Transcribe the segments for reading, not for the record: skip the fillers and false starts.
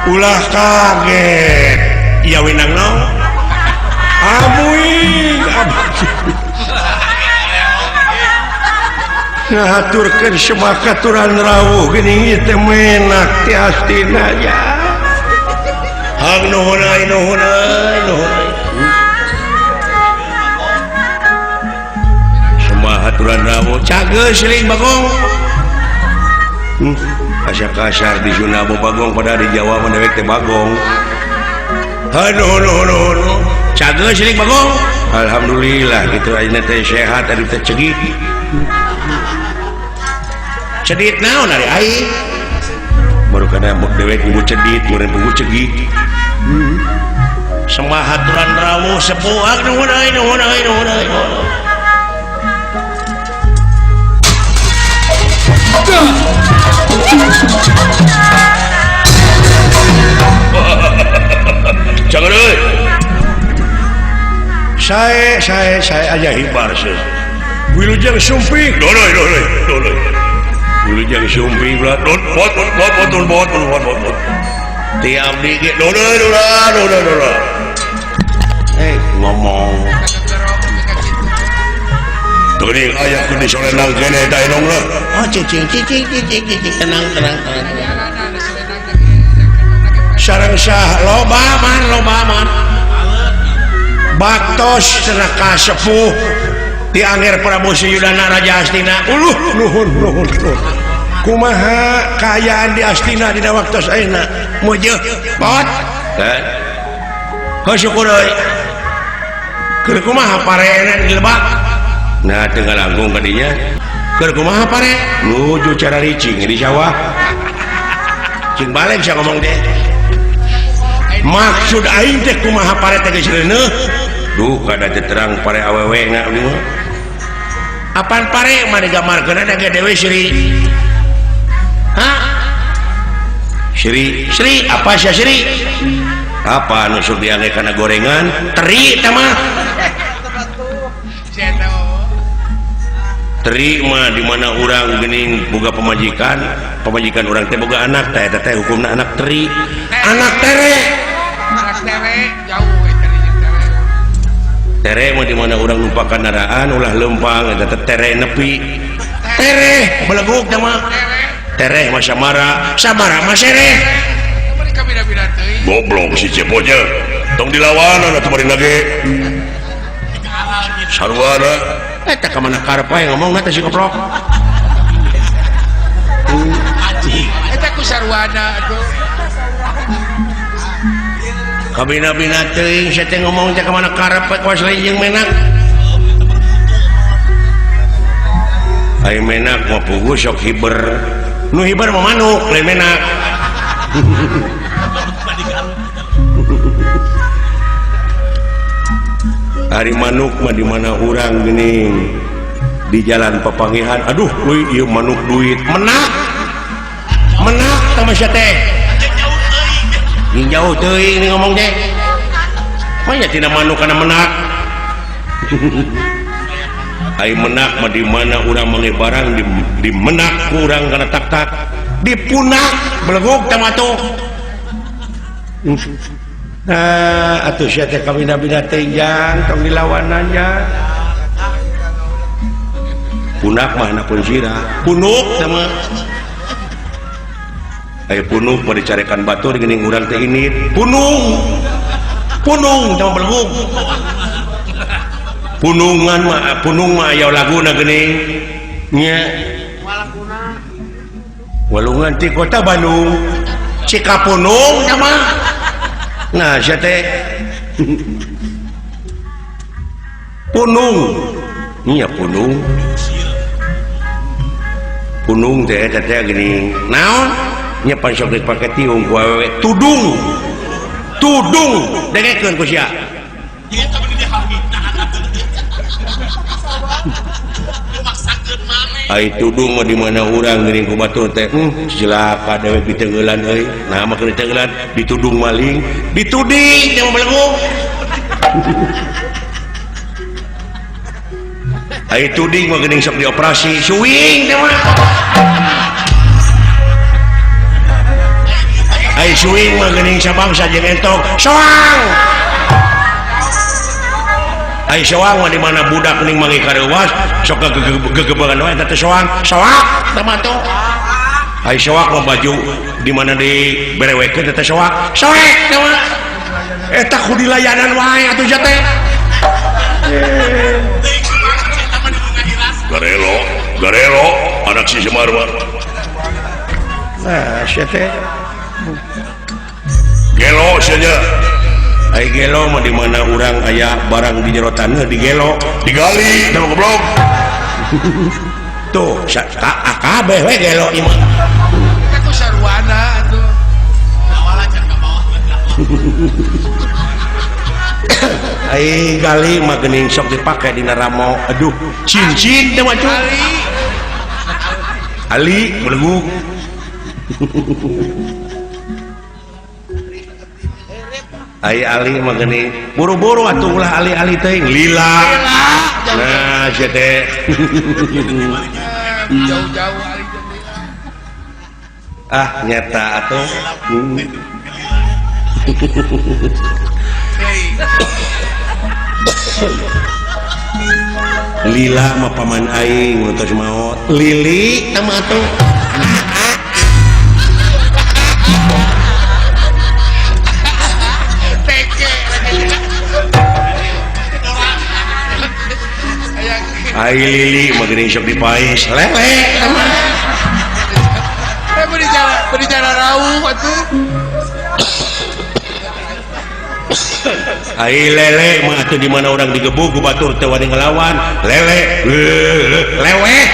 Ulah kaget. Iya winang naon? Amuing ngahaturkeun semakaturan rawuh geuning ieu teh menak ti Astina ya. Hang nuhun euy nuhun euy nuhun. Semahaturan rawuh cageus siling Bagong. Asa kasar di Sunda Bagong pada di Jawa mah dewek teh Bagong. Aduh nuhun nuhun. Cageus siling Bagong. Alhamdulillah kitu ayeuna teh sehat aduh teh cegit. Cedit naon ari aing baru kana dewek bubu cedit meureun bubu cegit sembah haturan rawuh sepuh nuhun euy nuhun euy nuhun euy. Jangan euy saya aja hibar sih wilujeng sumping doloy doloy doloy wilujeng sumping belah dot bot bot bot bot bot bot bot ti abdi ge doloy doloy doloy doloy ngomong geuning aya ku disolenang kene ta endong lah. Oh cicing cicing cicing cicing tenang tenang tenang sareng sah loba man loba man baktos cenah ka sepuh ti Angger Prabu Suyudana Raja Astina. Uluh nuhun nuhun nuhun. Kumaha kaayaan di Astina dina waktos ayeuna? Mujeuh bot. Heh. Heuh syukur euy. Keur kumaha pareena di lebak? Nah teu ngalangkung ka dinya. Keur kumaha pare? Nuju cara ricing di sawah. Cing balik sia ngomong teh. Maksud aing teh kumaha pare teh geus reuneuh? Duh kada teu terang pare awewe na abdi mah. Apan pare mah digambarkeun da ge dewe Sri. Hah? Sri, Sri apa sia Sri? Apa anu sok diangge kana gorengan? Teri tah mah. Teri mah di mana urang geuning boga pamajikan, pamajikan urang teh boga anak teh eta teh hukumna anak teri. Anak tere. Anak tere jauh eta tere. Tere mah di mana urang numpak kendaraan ulah leumpang eta teh tere nepi. Tere beleguk teh mah. Tereh mah samara, samara mah sereh. Goblok si Cepotnya. Tong dilawan atuh bari lagi. Sarwana eta ka mana karep wae ngomongna teh si goblok. Eta ku sarwana atuh. Kabina-bina teuing sia teh ngomong teh ka mana karep we kawas lain jeung menak. Ai menak mah puguh sok hiber. Nu hiber mah manuk lain menak. Ari manuk mah di mana urang geuning di jalan papangihan aduh euy ieu manuk duit menak menak tah sia teh jauh teuing ngomong teh mah nya tina manuk kana menak. Ai menak mah di mana urang meuli barang di menak ku urang kana tak-tak dipunak beleguk tah mah tuh. Nah atuh sia teh kabina-bina teh jang tong dilawanan jang. Punak mah na pun sirah punuk tah mah. Ai punuk mah dicarekan batur geuning urang teh ini punung punung tah mah beleguk. Punungan mah punung mah aya laguna geuning nya walungan ti kota Bandung Cikapunung tah mah. Nah sia teh punung nya punung punung teh eta teh geuning naon nya pan sok dipake tiung ku awewe tudung tudung dengekeun ku sia. Ai tudung mah di mana urang geuning ku batur teh cilaka dewek diteungeulan euy. Nah mah keur diteungeulan ditudung maling dituding teh mah beleguk. Ai tuding mah geuning sok dioperasi suwing teh mah. Ai suing mah geuning sabangsa jeung entok soang. Ai soang mah di mana budak ning mangi kareuwas sok gegebegan wae eta teh soang. Soak teh mah tuh. Ai soak mah baju di mana diberewekeun eta teh soak. Soek teh mah. Eta ku dilayanan wae atuh sia teh. Garelo, garelo anak si Semar mah. Nah, sia teh. Gelo saja. Ai gelo mah di mana urang aya barang di jero taneuh digelo, digali teh goblok. Tuh, kabeh we gelo ieu mah. Eta ku sarwana atuh. Ai gali mah geuning sok dipake dina ramo. Aduh, cincin teh mah cuy. Ali belegug. Ai Ali mah geuning buru-buru atuh ulah ali-ali teuing lila. Nah, sia teh. Jauh-jauh ali teh. Ah, nyata atuh. Lila mah paman aing nu tos maot. Lili teh mah atuh. Ai lili mah geuning sok dipaes lele teh mah. Eh beri jalan rauh atuh. Ai lele mah atuh di mana urang digebug ku batur teu wani ngelawan. Lele leweh.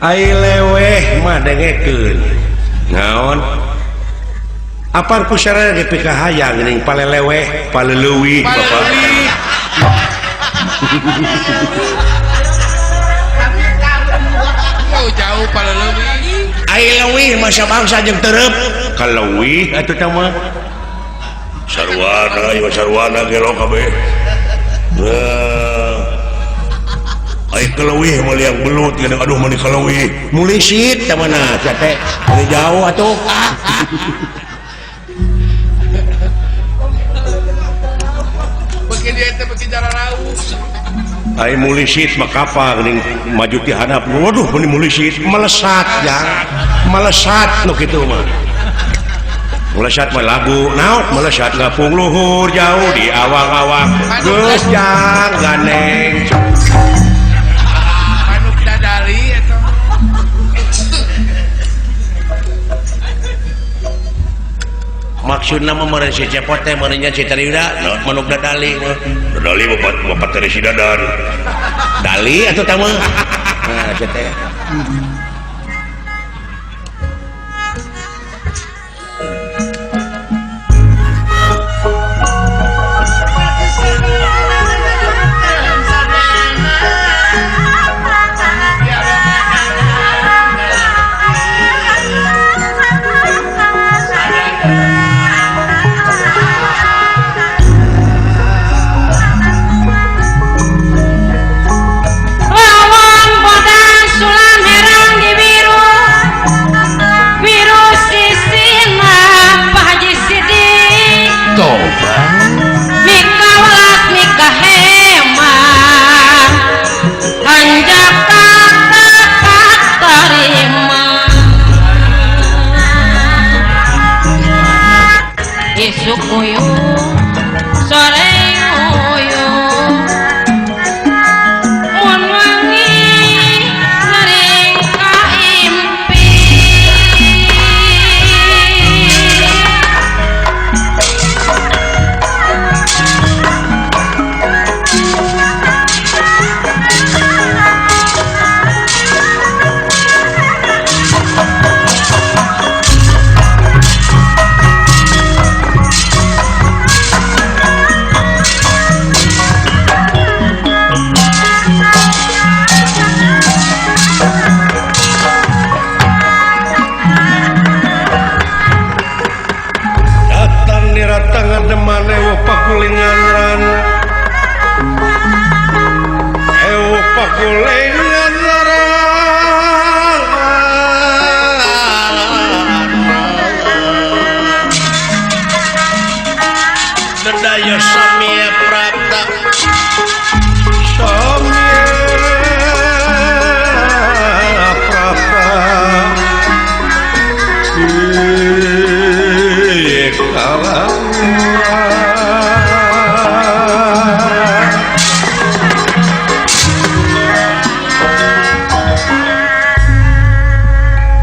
Ai leweh mah dengekeun. Naon? Apaan ku sarana ge pikahayang geuning paleleweh, paleleuwih bapak. Jauh-jauh paleleuwih. Ai leuwih mah sabangsa jeung tereup. Kaleuwih atuh teh mah. Sarwana ieu sarwana gelo kabeh. Ai kaleuwih mah liang belut geuning aduh mani kaleuwih. Mulisit teh mah nah sia teh. Mani jauh atuh. Beuki dieu teh beuki jararauh. Ai mulisit mah kapal geuning maju ti handap. Waduh mani mulisit melesat jang. Melesat nu kitu mah. Melesat mah lagu naon melesat ngapung luhur jauh di awang-awang. Geus jang ganeng. Manuk dadali eta. Maksudna mah meureun si Cepot teh meureun nya si Tarida manuk dadali mah. Dadali bapak teh si Dadan. Dali atuh tah mah. Nah, sia teh. Lawang bodas sulam herang di biru biru sisina Pak Haji Sidik Toba mika welas mika hemang hanjak kata tarima isuk uyuh sore uyuh mun wangi nering kaimpi.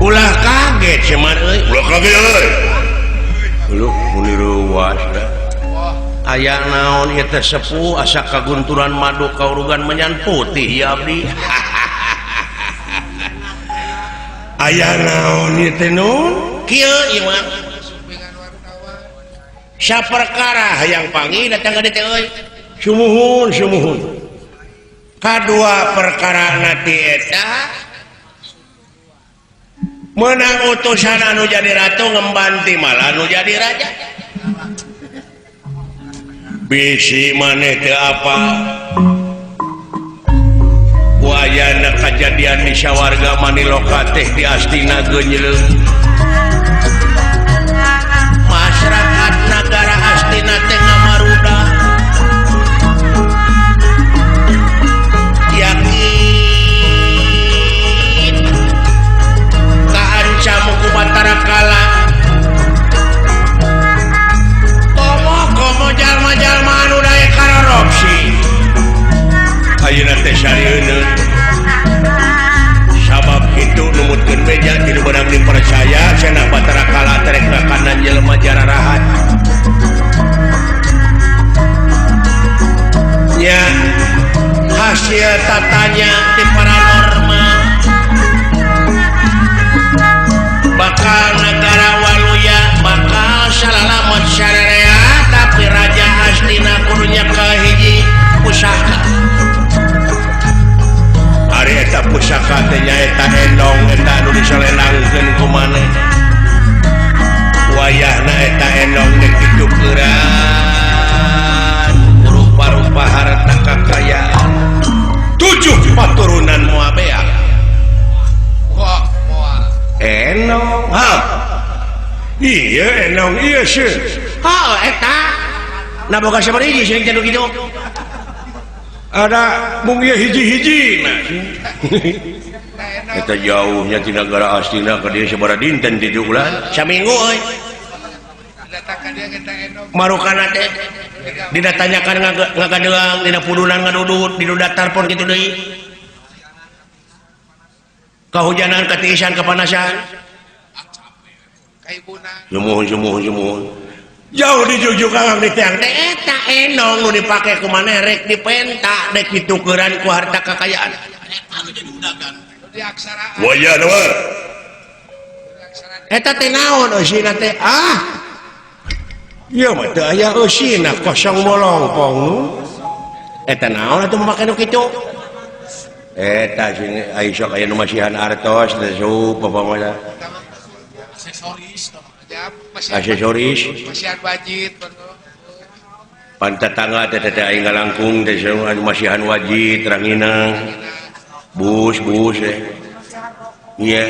Ulah kaget Semar euy. Ulah kaget euy. Lu muni reuwas da. Aya naon ieu teh sepuh asa kagunturan madu kaurugan menyan putih ya abdi. Aya naon ieu teh nun? Kieu ieu mah. Saperkara hayang panggih datang ka dieu teh euy. Sumuhun sumuhun. Kadua perkara nanti eta menang utusan anu jadi ratu ngembanti malah anu jadi raja. Bisi maneh teu apa wayana kajadian di sawarga maniloka teh di Astina geunyeuleuh. Masyarakat nagara Astina teh ngamaruda yakin kaancam ku Batara Kala. Komo-komo jalma-jalma anu daek karorupsi ayeuna teh sarieun sabab kitu numutkeun beja ti nu beunang dipercaya cenah Batara Kala terek ngakanan jelema jararahat nya hasil tatanya di paranormal bakal negara Waluya bakal salalamet sararea tapi raja Astina kudunya kahiji pusaka. Ari eta pusaka teh nyaeta endong eta anu disalendangkeun ku maneh. Wayahna eta endong dek ditukeran rupa-rupa harta kakayaan 7 paturunan moal beak. Wah, moal. Enong. Ha. Iya enong ieu sih. Ha eta. Nah boga sabaraha hiji sing teh kitu. Ada mung ieu hiji-hiji nah. Eta jauhnya ti nagara Astina ka dieu sabaraha dinten ti ulah? Saminggu euy. Marukana teh didatanyakan ngagadeang dina pudunan ngadudut di datar pon kitu deui. Kahujanan katiisan kapanasan. Sumuhun sumuhun sumuhun. Jauh dijujuk kang di tiang teh eta enong nu dipake ku maneh rek dipenta dek ditukeran ku harta kakayaan. Wayah war. Eta teh naon eusina teh? Ah. Ieu mah teu aya eusina kosong bolongpong. Eta naon atuh make nu kitu? Eta sing ai sok aya nu masihan artos teh sup apa mah. Aksesoris aksesoris masihan wajit pan tetangga teh teh aing ngalangkung teh anu masihan wajit ranginang bus bus teh nya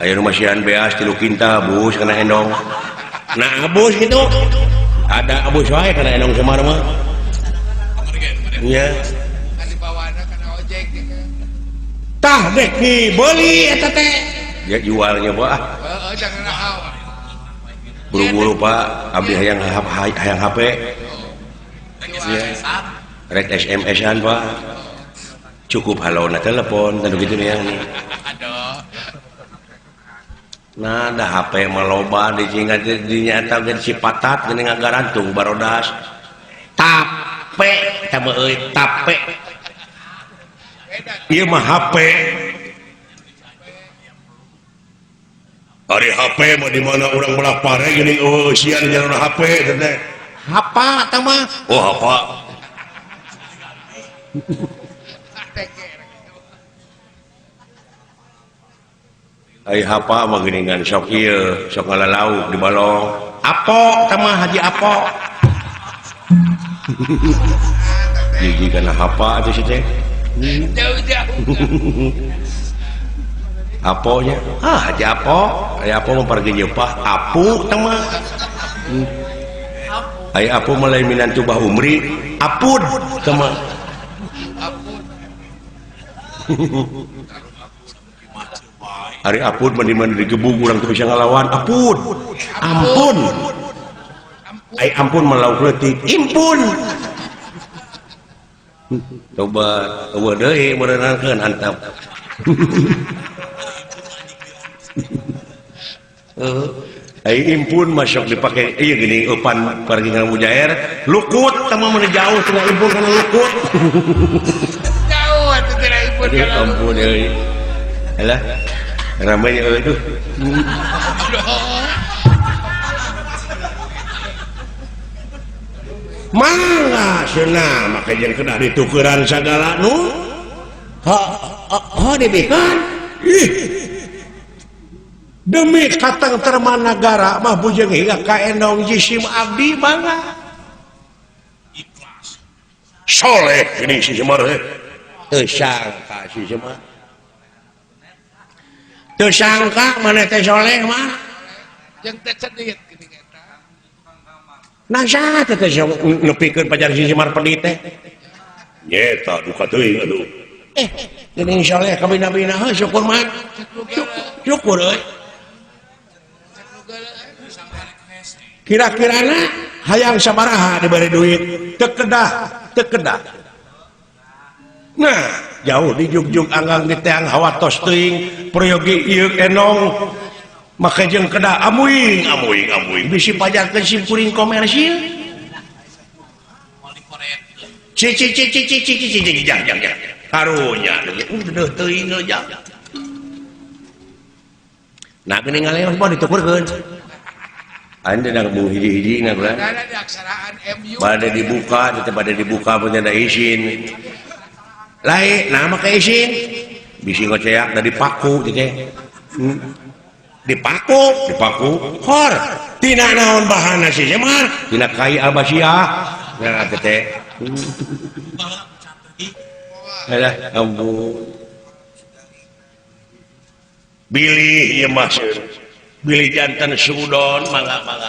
aya nu masihan beas 3 kintal bus kana endong. Nah abus gitu ada abus wae kana endong Semar mah nya tah dek dibeli eta teh ya jualnya Pak. Heeh jangan hawa. Buru-buru Pak, abdi hayang hayang HP. Ya. Rek SMS-an Pak. Cukup halona telepon dan begitu nih yang. Nah, ada HP mah loba di dinyata ge si patat geuning ngagarantung barodas. Tape tah mah euy tape. Ieu mah HP. Ari HP mah di mana urang belah pare geuning eueuh eusian di jalan HP teh. Hapa tah mah. Oh, hapa. Ai hapa mah geuningan sok ieu, sok ngalalauk di balong. Apo tah mah Haji Apo. Gigi kana hapa atuh si teh. Jauh-jauh. Aponya ah Haji Apo, ai Apo mah pargi nyeupah apu tah mah. Ai Apu mah lain minantu Bah Umri, apud tah mah. Ari apud mah di mana digebug urang teu bisa ngalawan, apud. Ampun. Ai ampun mah lauk leutik, impun. Coba eueuh deui meureunakeun antap. Ai impun masuk dipakai iya gini eupan pargingan mujair lukut sama mana jauh cenah impun kana lukut. Jauh atuh cenah impun kana. Ampun euy. Alah ramai euy tuh. Mangga cenah make jeung kedah ditukeran sagala nu. Ha ha dibikeun. Ih. Demi katengtreman nagara mah bujeng hingga ka endong jisim abdi mangga. Ikhlas. Soleh ini si Semar teh. Teu sangka si Semar. Teu sangka maneh teh soleh mah. Jeung teh cedit geuning eta. Nah saha teh teh nepikeun pajar si Semar pedit teh? Nyeta duka teuing atuh. Geuning soleh kabina-bina heuh syukur mah. Syukur euy. Kira-kirana hayang sabaraha diberi duit teu kedah. Nah jauh di jugjug anggang di teang hawatos teuing peryogi ieu enong make jeung kedah amuing amuing amuing bisi pajarkeun simkuring komersil ci ci ci ci ci ci ci jang jang jang karunya udah teuing jang. Nah geuning ngaleos mah ditukurkeun. Anda nak bu hiji-hiji nak lah. Bade dibuka, tetap bade dibuka punya ada izin. Lain, nama ke izin. Bisi ngoceak dari paku, gitu. Dipaku, dipaku. Hor, tina naon bahana si Semar, tina kai Abbasiyah. Nah, tete. Alah, ampun. Bilih ieu mah. Bilih jantan sudon mangga mangga.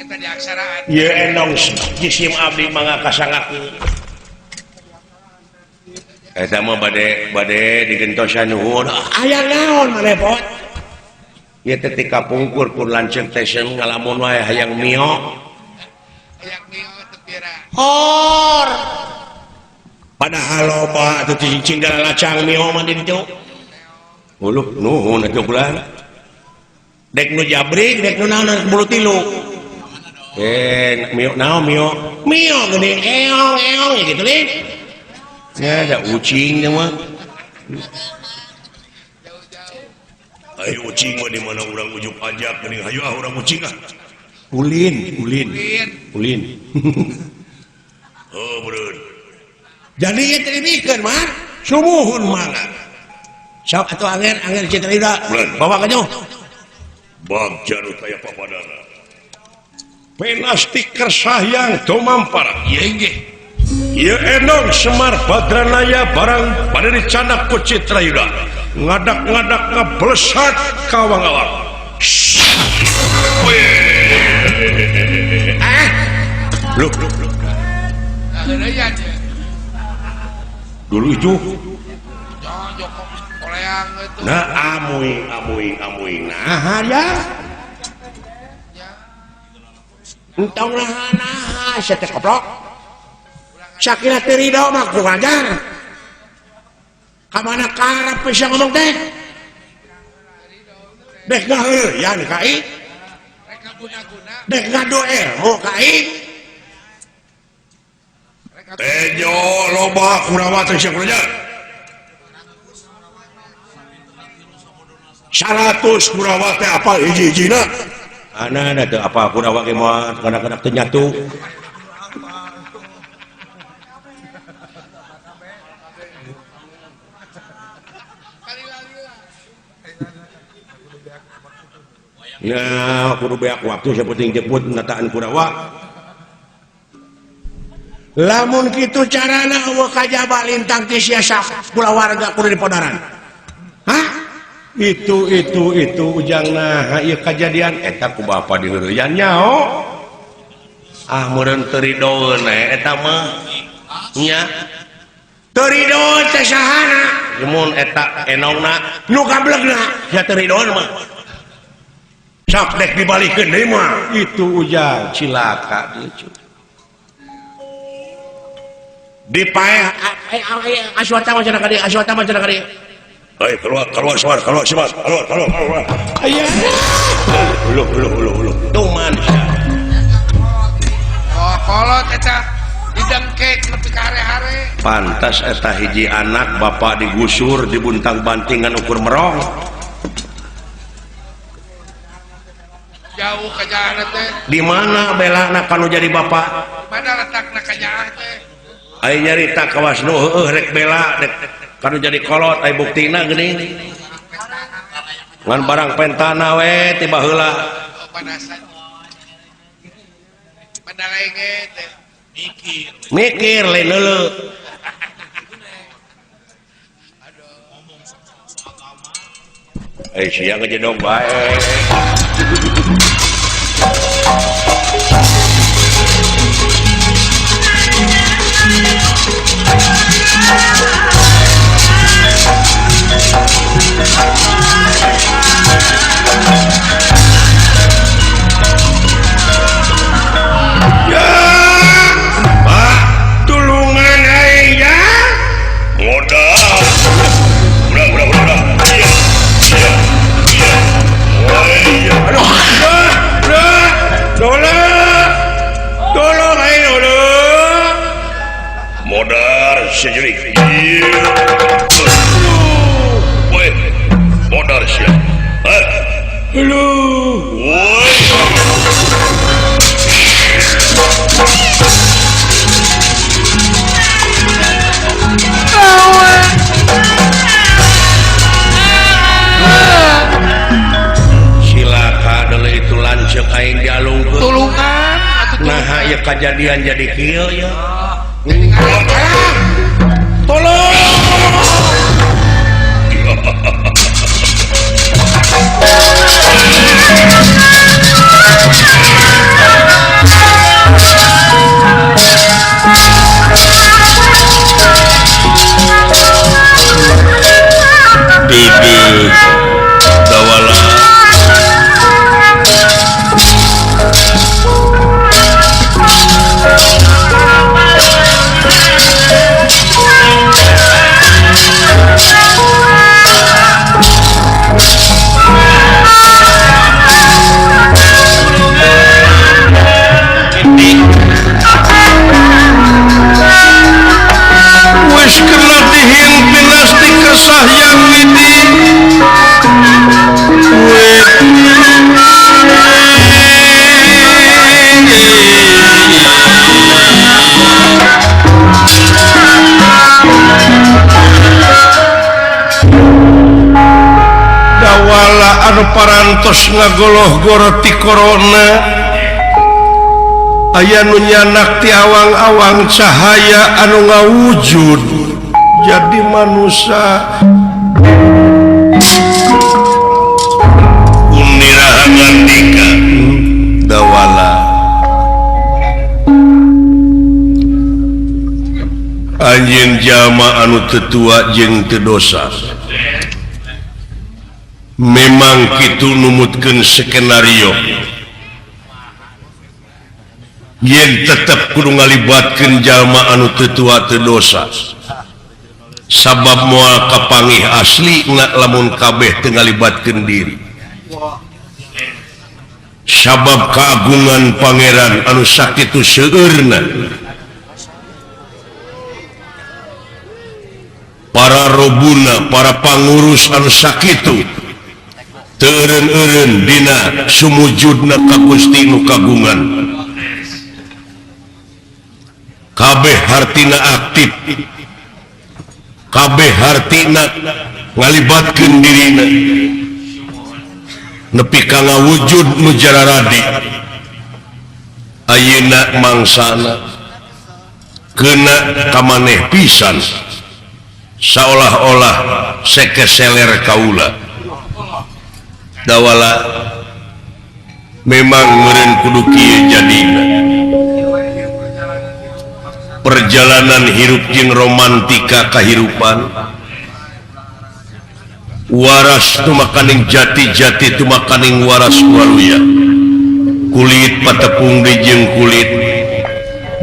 Eta diaksaraan. Ieu endong jisim abdi mangga kasangakeun. Eta mah bade bade digentosan nuhun. Aya naon maneh pot? Ieu teh ti kapungkur pun lanceuk teh seun ngalamun wae hayang mio. Hayang mio teu pira. Hor. Padahal loba atuh cicing lalacang mio mah di ditu. Uluh nuhun atuh bulan. Dek nu jabrik, dek nu naon bulu tilu. Mio naon mio? Mio geuning eong eong ya gitu lin. Ya ada ucing mah. Ayo ucing mah di mana urang ujuk ajak geuning hayu ah urang ucing ah. Ulin, ulin. Ulin. Oh, beureun. Jadi ieu teh dibikeun mah sumuhun mangga. Sok atuh anger anger citra ida bawa ka jauh. Bagja nu taya papadana. Penasti kersahyang tumampara. Ieu nggih. Ieu endong Semar Badranaya barang bade dicanak ku Citra Yuda. Ngadak-ngadak ngablesat ka awang-awang. Ah. Loh. Dulu itu nah amuing amuing amuing nah ya entong nah nah sia teh koplok sakira teu ridho mah kurang ajar ka mana karep bisa ngomong teh dek ngaheureuyan ka i dek ngadu ilmu ka i tejo loba Kurawa teh sia kurang ajar 100 Kurawa teh apa hiji-hijina ana teu apa Kurawa ge moal kadang-kadang teu nyatu ya kudu beak waktu sapenting jeput nataan Kurawa lamun kitu carana eueuh kajaba lintang ti sia kulawarga kudu dipodaran. Hah? Itu ujang nah ieu kajadian eta ku bapa diheureyan nyaho ah meureun teu ridoeun eta mah nya teu ridoeun teh sahana mun eta enongna nu gablegna sia teu ridoeun mah sok dek dibalikeun deui mah itu ujang cilaka lucu dipaeh aswata mah cenah ka dieu aswata mah cenah ka dieu. Ayo keluar keluar semar keluar semar keluar keluar keluar. Aya. Uluh uluh uluh uluh. Tuman sia. Oh, kolot eta didengkek nepi ka hare-hare. Pantas eta hiji anak bapak digusur dibuntang-bantingan ukur merong. Jauh kajaahna teh. Di mana belana kanu jadi bapak? Mana letakna kajaah teh? Aing nyarita kawas nu heueuh rek bela rek kanu jadi kolot aya buktina geuning. Ngan barang pentana we tiba heula. Oh, panasan. Padalenge teh. Mikir. Mikir lain leuleuh. Eh sia ngejedog bae. Ya, Pak, tulungan aing ya. Modal. Udah udah udah udah. Iya. Iya. Iya. Oh iya. Aduh, udah, udah, tolong, tolong aing udah. Modar sejerik. Iya. Woi, modar sia. Hah? Aduh, Woi. Silaka deuleu itu lanceuk aing dialungkeun. Tulungan atuh. Naha ieu kajadian jadi kieu ya. Jadi ngarang. Tolong. Dede Dawala. Wis kena dihimpin asti kasahyang ini. Dawala anu parantos ngagoloh-goro ti corona. Aya nu nyanak ti awang-awang cahaya anu ngawujud jadi manusia. Uniraha ngandika Dawala anjeun jalma anu teu tua jeung teu dosa. Memang kitu numutkeun skenario yen tetep kudu ngalibatkeun jalma anu teu tua teu dosa. Sabab moal kapangih asli na lamun kabeh teu ngalibatkeun diri. Sabab keagungan pangeran anu sakitu seueurna. Para robuna, para pangurus anu sakitu teu eureun-eureun dina sumujudna ka Gusti nu kagungan. Kabeh hartina aktif, kabeh hartina ngalibatkeun dirina nepi ka ngawujud nu jararadi. Ayeuna mangsana keuna ka maneh pisan seolah-olah sekeseler kaula. Dawala memang meureun kudu kieu jadina. Perjalanan hirup jeung romantika kahirupan waras tumakaning jati-jati tumakaning waras waluya. Kulit patepung di jeung kulit,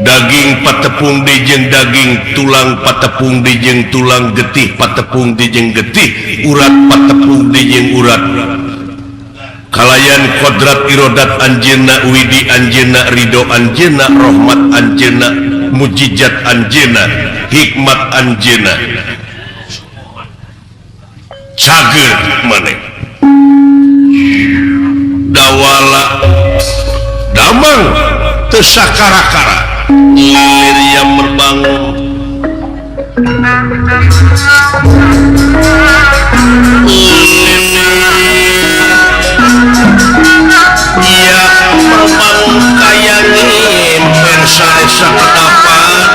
Daging patepung dijeng daging, tulang patepung dijeng tulang, getih patepung dijeng getih, urat patepung dijeng urat. Kalayan kodrat irodat anjeunna, widi anjeunna, ridho anjeunna, rahmat anjeunna, mujizat anjeunna, hikmat anjeunna. Cager maneh. Dawala damang teu sakara-kara. Lilir yang merbangun ia merbangun kaya ngimpen saresa kedapan.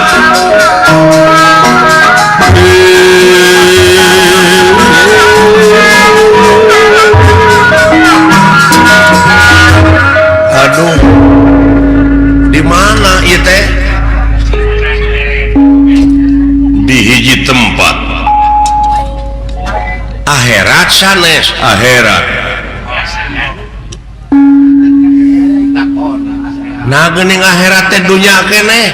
Aduh, di mana ieu teh? Di hiji tempat. Akhirat sanes akhirat. Nah geuning akhirat teh dunya keneh.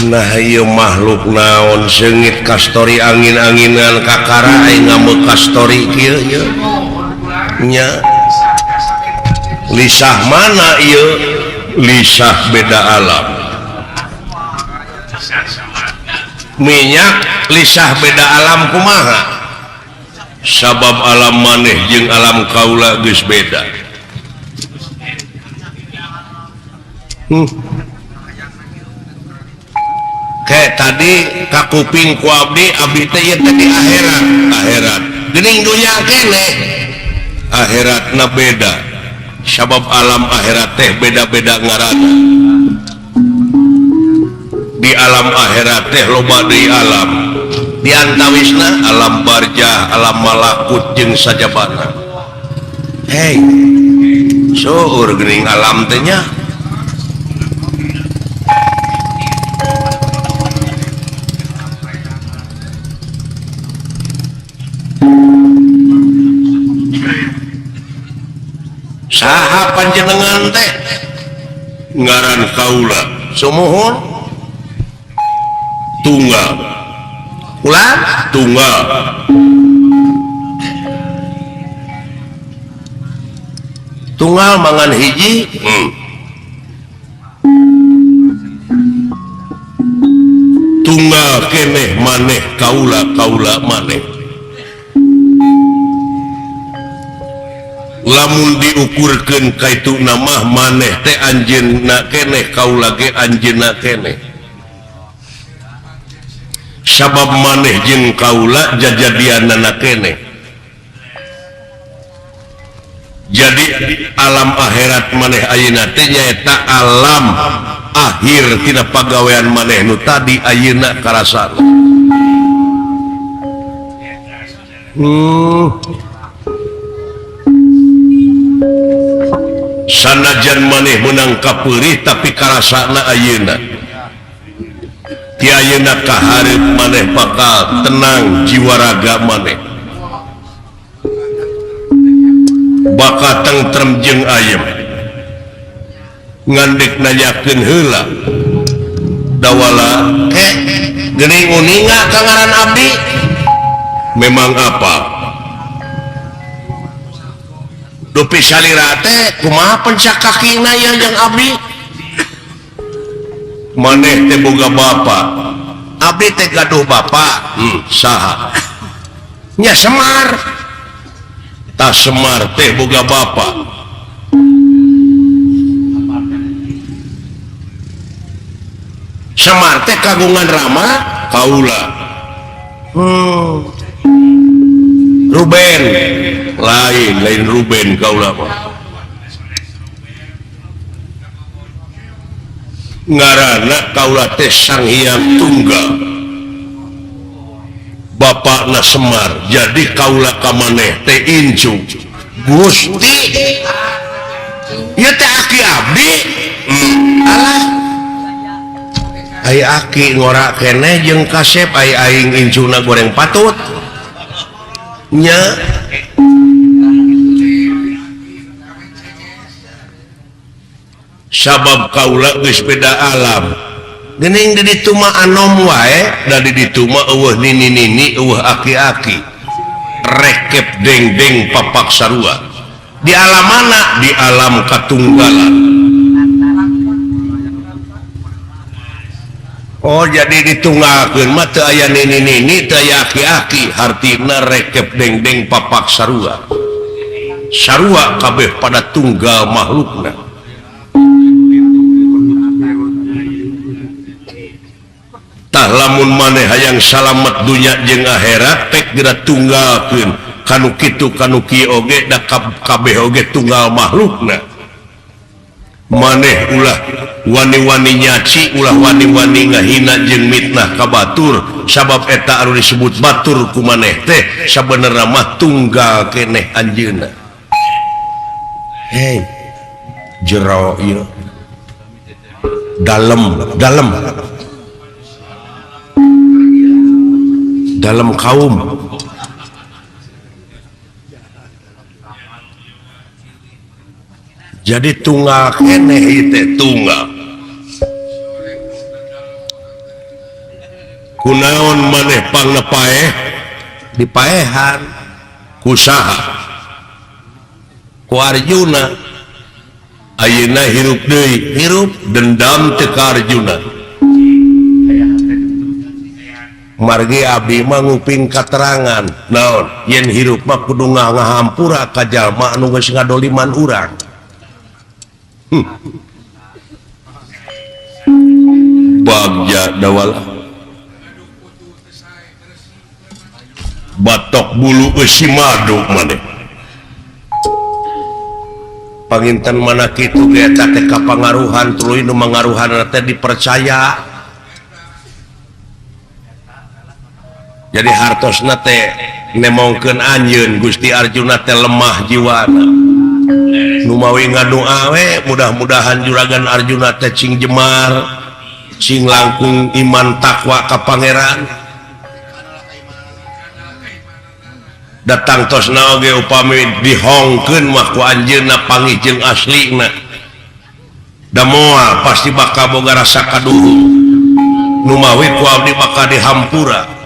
Nah ieu makhluk naon seungit kastori angin-anginan kakara aing ngameuk kastori kieu nya. Nya. Lisah mana ieu? Lisah beda alam. Minyak lisah beda alam kumaha? Sabab alam maneh jeung alam kaula geus beda. Kayak tadi kakuping ku abdi, abdi teh ieu teh di akhirat, akhirat. Geuning dunya keneh. Akhiratna beda. Sabab alam akhirat teh beda-beda ngaranna. Di alam akhirat teh loba deui alam. Di antawisna alam barjah, alam malakut jeung sajabana. Hei, seueur geuning alam teh nya. Saha panjenengan teh? Ngaran kaula sumuhun tunggal. Ulah tunggal. Tunggal mangan hiji. Tunggal keneh maneh kaula, kaula maneh. Lamun diukurkeun kaitu nama maneh teh anjeunna keneh, kaula ge anjeunna keneh. Sabab maneh jeung kaula jajadianana keneh. Jadi alam akhirat maneh ayeuna teh nyaeta alam akhir tina pagawean maneh nu tadi ayeuna karasana. Sanajan maneh menang kapeurih tapi karasana ayeuna. Ti ayeuna ka hareup maneh bakal tenang jiwa raga maneh. Bakal tentrem jeung ayem. Ngandek nanyakeun heula. Dawala geuning uninga ka ngaran abdi? Memang apa? Dupi salira teh kumaha pencak kakina ieu jeung abdi? Maneh teh boga bapa. Abdi teh gaduh bapa. Saha? Nya Semar. Tah Semar teh boga bapa. Semar teh kagungan rama kaula. Ruben. Lain Ruben kaula mah. Ngaranna kaula teh Sang Hyang Tunggal. Bapakna Semar, jadi kaula ka maneh teh incu. Gusti. Ieu teh aki abdi. Alah. Ai aki ngora keneh jeung kasep ai aing incuna goreng patut. Nya. Sabab kaula geus beda alam. Geuning di ditu mah anom wae, da di ditu mah eueuh nini-nini, eueuh aki-aki. Rekep deng-deng papak sarua. Di alam mana? Di alam katunggalan. Oh jadi ditunggalkeun mah teu aya nini-nini, teu aya aki-aki, hartina rekep deng-deng papak sarua. Sarua kabeh pada tunggal makhlukna. Tah lamun maneh hayang salamet dunya jeung akhirat pek geura tunggalkeun kanu kitu kanu kieu oge da kabeh oge tunggal makhlukna. Maneh ulah wani-wani nyaci, ulah wani-wani ngahina jeung mitnah ka batur, sabab eta anu disebut batur ku maneh teh sabenerna mah tunggal keneh anjeunna. Hei, jero ieu. Dalem, dalem. Dalam kaum. Jadi tunggal keneh ieu teh tunggal. Kunaon maneh pangna paeh dipaehan ku saha? Ku Arjuna. Ayeuna hirup deui, hirup dendam teh ka Arjuna. Margi abdi mah nguping katerangan naon yen hirup mah kudu ngahampura ka jalma anu geus ngadoliman urang. Bagja dawala batok bulu eusi madu maneh. Panginten mana kitu ge eta teh kapangaruhan tuluy nu mangaruhanna teh dipercaya. Jadi hartosna teh nemongkeun anjeun Gusti Arjuna teh lemah jiwana. Nu mawi ngadoa we mudah-mudahan juragan Arjuna teh cing jemar, cing langkung iman takwa ka pangeran. Datang tosna oge upami dihongkeun mah ku anjeunna panggih jeung aslina. Da moal pasti bakal boga rasa kaduhung. Nu mawi ku abdi bakal dihampura.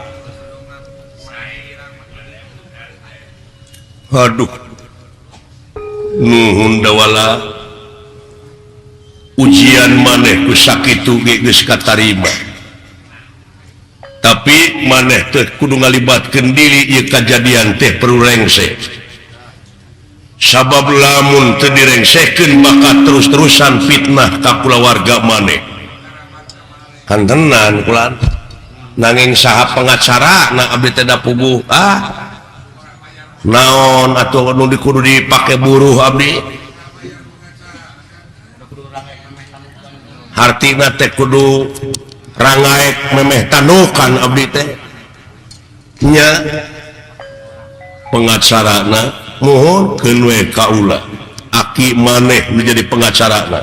Aduh, nuhun dawala ujian maneh ku sakitu ge geus katarima. Tapi maneh teh kudu ngalibatkeun diri ieu kajadian teh perlu rengse. Sabab lamun teu direngsekeun bakal terus-terusan fitnah ka kulawarga maneh. Kantenan kula nanging saha pengacara na abdi teh da puguh ah. Naon atuh nu kudu dipake buruh abdi hartina teh kudu rangaek memeh tanukan abdi teh nya pengacarana muhun keun we kaula aki maneh nu jadi pengacarana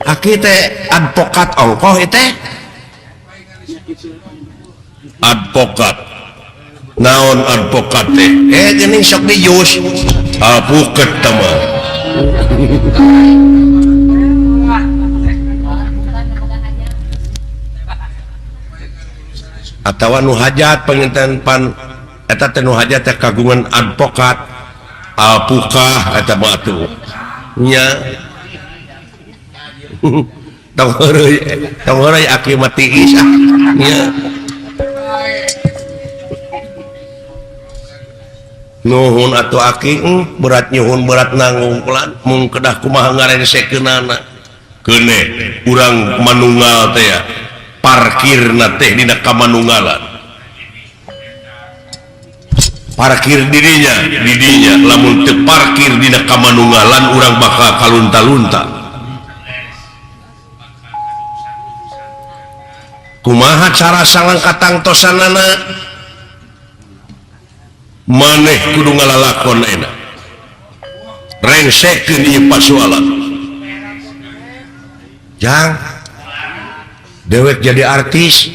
aki teh advokat ongkoh teh advokat naon advokat teh geuning sok dijus alpuket teh mah atawa nu hajat panginten pan eta teh nu hajat teh kagungan advokat alpukah eta mah atuh nya tong heureuy aki mah tiis ah nya. Nuhun atuh aki berat nyuhun berat nanggung pelan mung kedah kumaha ngarengsekeunana keuneh urang manunggal teh ya parkirna teh dina kamanunggalan parkir dirinya didinya lamun teu parkir dina kamanunggalan urang bakal kalunta-lunta. Kumaha cara sangang katangtosanana maneh kudu ngalalakon enak rengsekeun ieu pasualan jang dewek jadi artis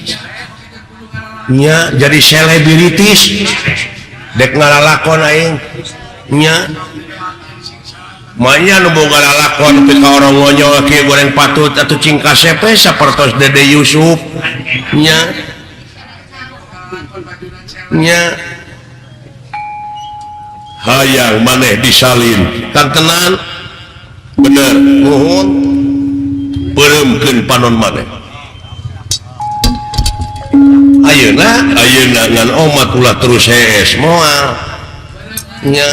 nya jadi selebritis dek ngalalakon aing nya Manya nu boga lalakon nepi ka orang ngonyol kieu goreng patut atuh cing kasep sapertos Dede Yusuf nya nya hayang maneh disalin kan tenan bener nuhun peureumkeun panon maneh ayeuna ayeuna ngan omat ulah terus hees moal nya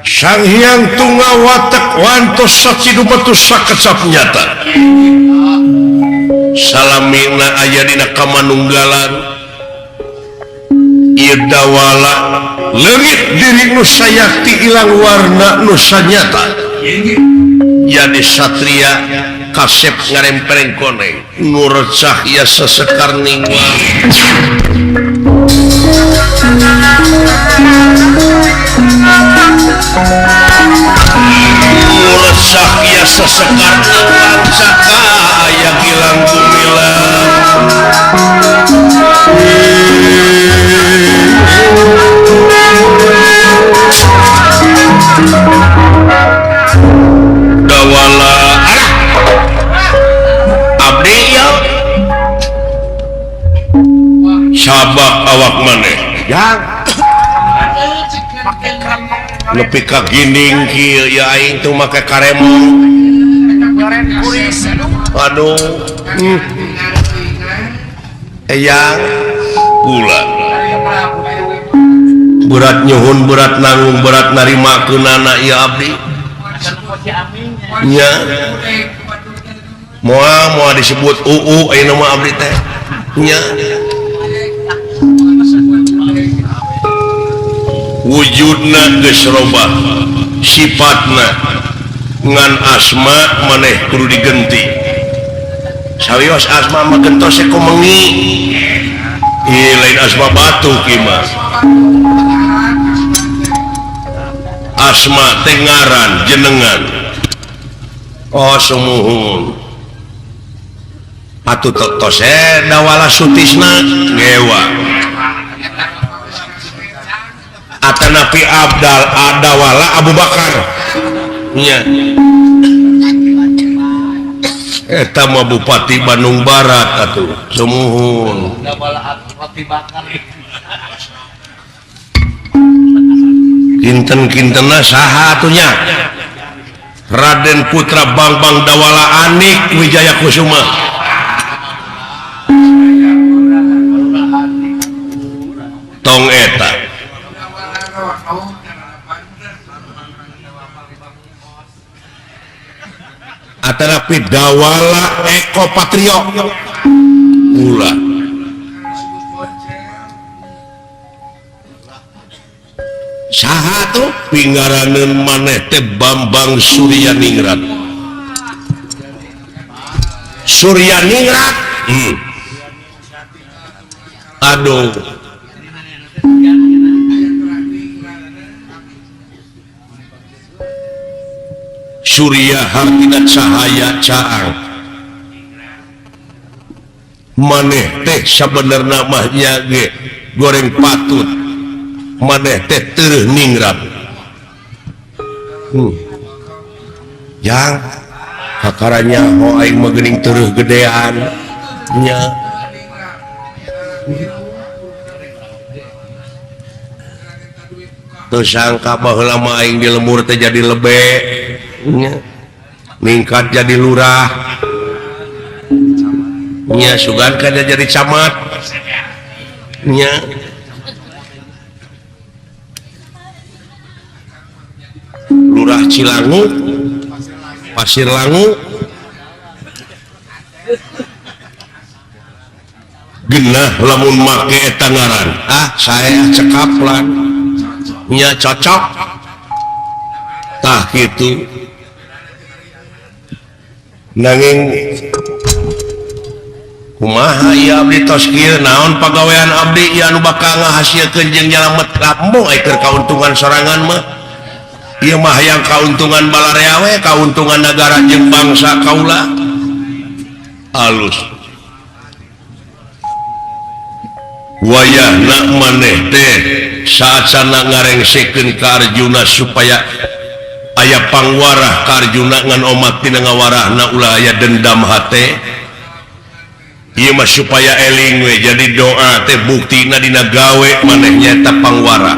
Sang Hyang Tunggal watek wantos saci dupetus sakecap nyata salamina aya dina kamanunggalan ieu dawala leungit diri nu sayakti ilang warna nu sanyata jadi satria kasep ngarempereng koneng nu recah ya sesekar ningwang nu recah ya sesekar ningwang caka aya gilang gumilang dawala arah abdi ya sabak awak maneh jang nepi ka ginding kieu ya aing tuh make karemong aduh eyang pula berat nyuhun berat nanggung berat narimakeunana ieu abdi nya moal moal disebut uu ayeuna mah abdi teh nya wujudna geus robah sifatna ngan asma maneh kudu digenti sawios asma mah gentos ku mengi ieu lain asma batuk ieu mah asma teh ngaran jenengan oh sumuhun atuh tos dawala sutisna ngewa atanapi abdal adawala Abu Bakar nya eta mah Bupati Bandung Barat atuh sumuhun kinten-kintenna saha atuh nya Raden Putra Bangbang Dawala Anik Wijaya Kusuma tong eta atanapi Dawala Eko Patrio ulah saha tuh pinggaraneun maneh teh Bambang Suryaningrat Suryaningrat aduh Surya hartina cahaya caang maneh teh sabenerna mah nya ge goreng patut maneh teh teureun ningrat yang kakaranya ho aing mah geuning teureun gedean nya teu sangka baheula mah aing di lembur teh jadi lebe nya ningkat jadi lurah nya sugan kada jadi camat nya Lurah Cilangu Pasir Langu genah lamun make eta ngaran ah saya cekaplan nya cocok tah kitu nanging kumaha ieu abdi tos kieu naon pagawean abdi ieu anu bakal ngahasilkeun jeung nyalamet kampung ai keur kauntungan sorangan mah ieu mah hayang kauntungan balarea we kauntungan nagara jeung bangsa kaula alus wayahna maneh teh Saacana ngarengsekeun ka Arjuna supaya aya pangwarah ka Arjuna ngan omat tina ngawarahna ulah aya dendam hate. Ieu mah supaya eling we jadi doa teh buktina dina gawe maneh nyaeta pangwarah.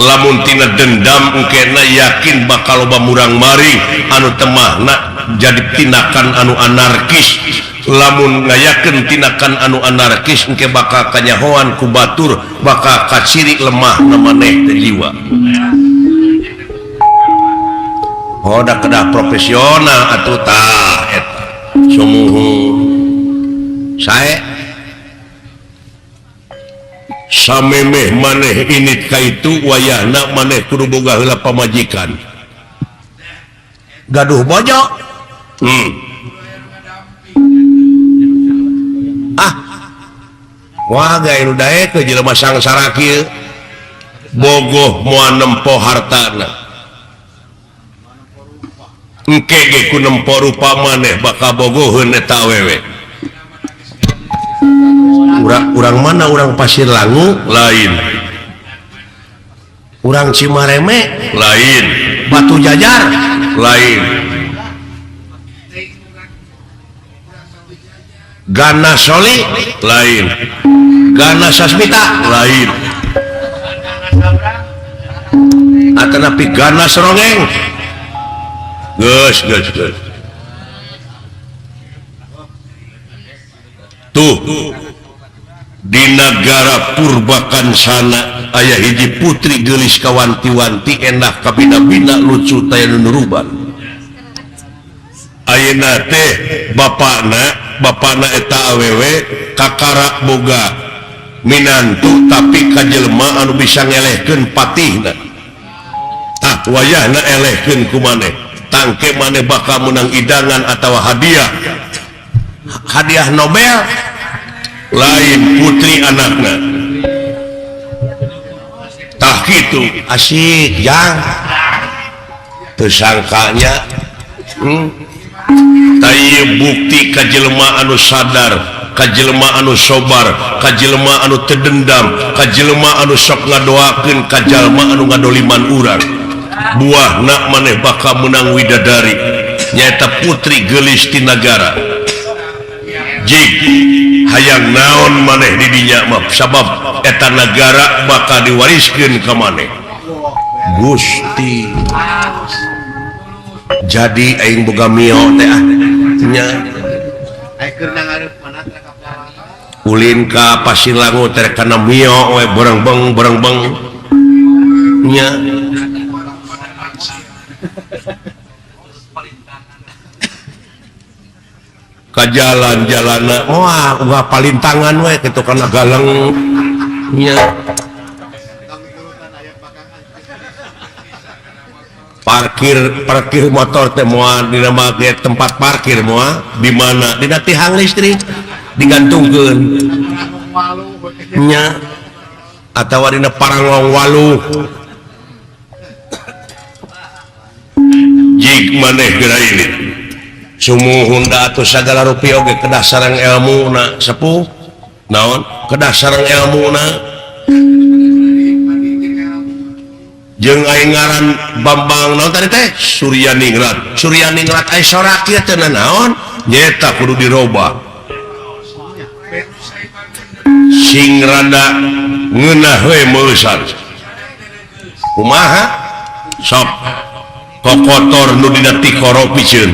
Lamun tina dendam engkena yakin bakal loba murang-maring anu temahna jadi tindakan anu anarkis. Lamun ngayakeun tindakan anu anarkis engke bakal kanyahoan ku batur bakal kaciri lemah na maneh teh jiwa. Oh da kedah profesional atuh tah eta. Sumuhun sae samemeh maneh init ka itu wayahna maneh kudu boga heula pamajikan gaduh bojo. Ah wah gae nu daekeun jelema sangsara kieu bogoh moal nempo hartana engke ge ku nempo rupa maneh bakal bogoheun eta awewe. Urang mana urang Pasir Langu lain, urang Cimareme lain, Batu Jajar lain, Gana Soli lain, Gana Sasmita lain, atanapi Gana Serongeng. Geus geus geus tuh di negara Purbakansana aya hiji putri geulis kawanti-wanti endah kabina-bina lucu taya nu nuruban. Ayeuna teh bapana eta awewe kakara boga minantu tapi ka jelema anu bisa ngelehkeun patihna. Tah wayahna elehkeun ku maneh tangke maneh bakal menang idangan atawa hadiah. Hadiah Nobel lain putri anakna. Tah kitu asik jang teu sangkanya. Tah bukti ka jelema anu sadar, ka jelema anu sobar, ka jelema anu teu dendam, ka jelema anu sok ngadoakeun ka jalma anu ngadoliman urang. Buahna maneh bakal menang widadari nyaeta putri geulis ti nagara. Jig hayang naon maneh di dinya mah sabab eta nagara bakal diwariskeun ka maneh. Gusti jadi aing boga mio teh ah nya ulin ka Pasir Langu teh kana mio we berengbeng berengbeng nya. Ka jalan-jalana wah uga palintangan we kitu kana galeng nya. Parkir motor teh moal dina make tempat parkir moal di mana dina tihang listrik digantungkeun nya atawa dina parangong walu. Jig maneh geura ini sumuhun da atuh sagala rupi oge kedah sareng elmuna sepuh naon kedah sareng elmuna jeung aing ngaran Bambang naon tadi teh Suryaningrat. Suryaningrat ai sorak ieu teh naon nyaeta kudu diroba sing rada ngeunah we meusan kumaha sok kokotor nu dina tikoro piceun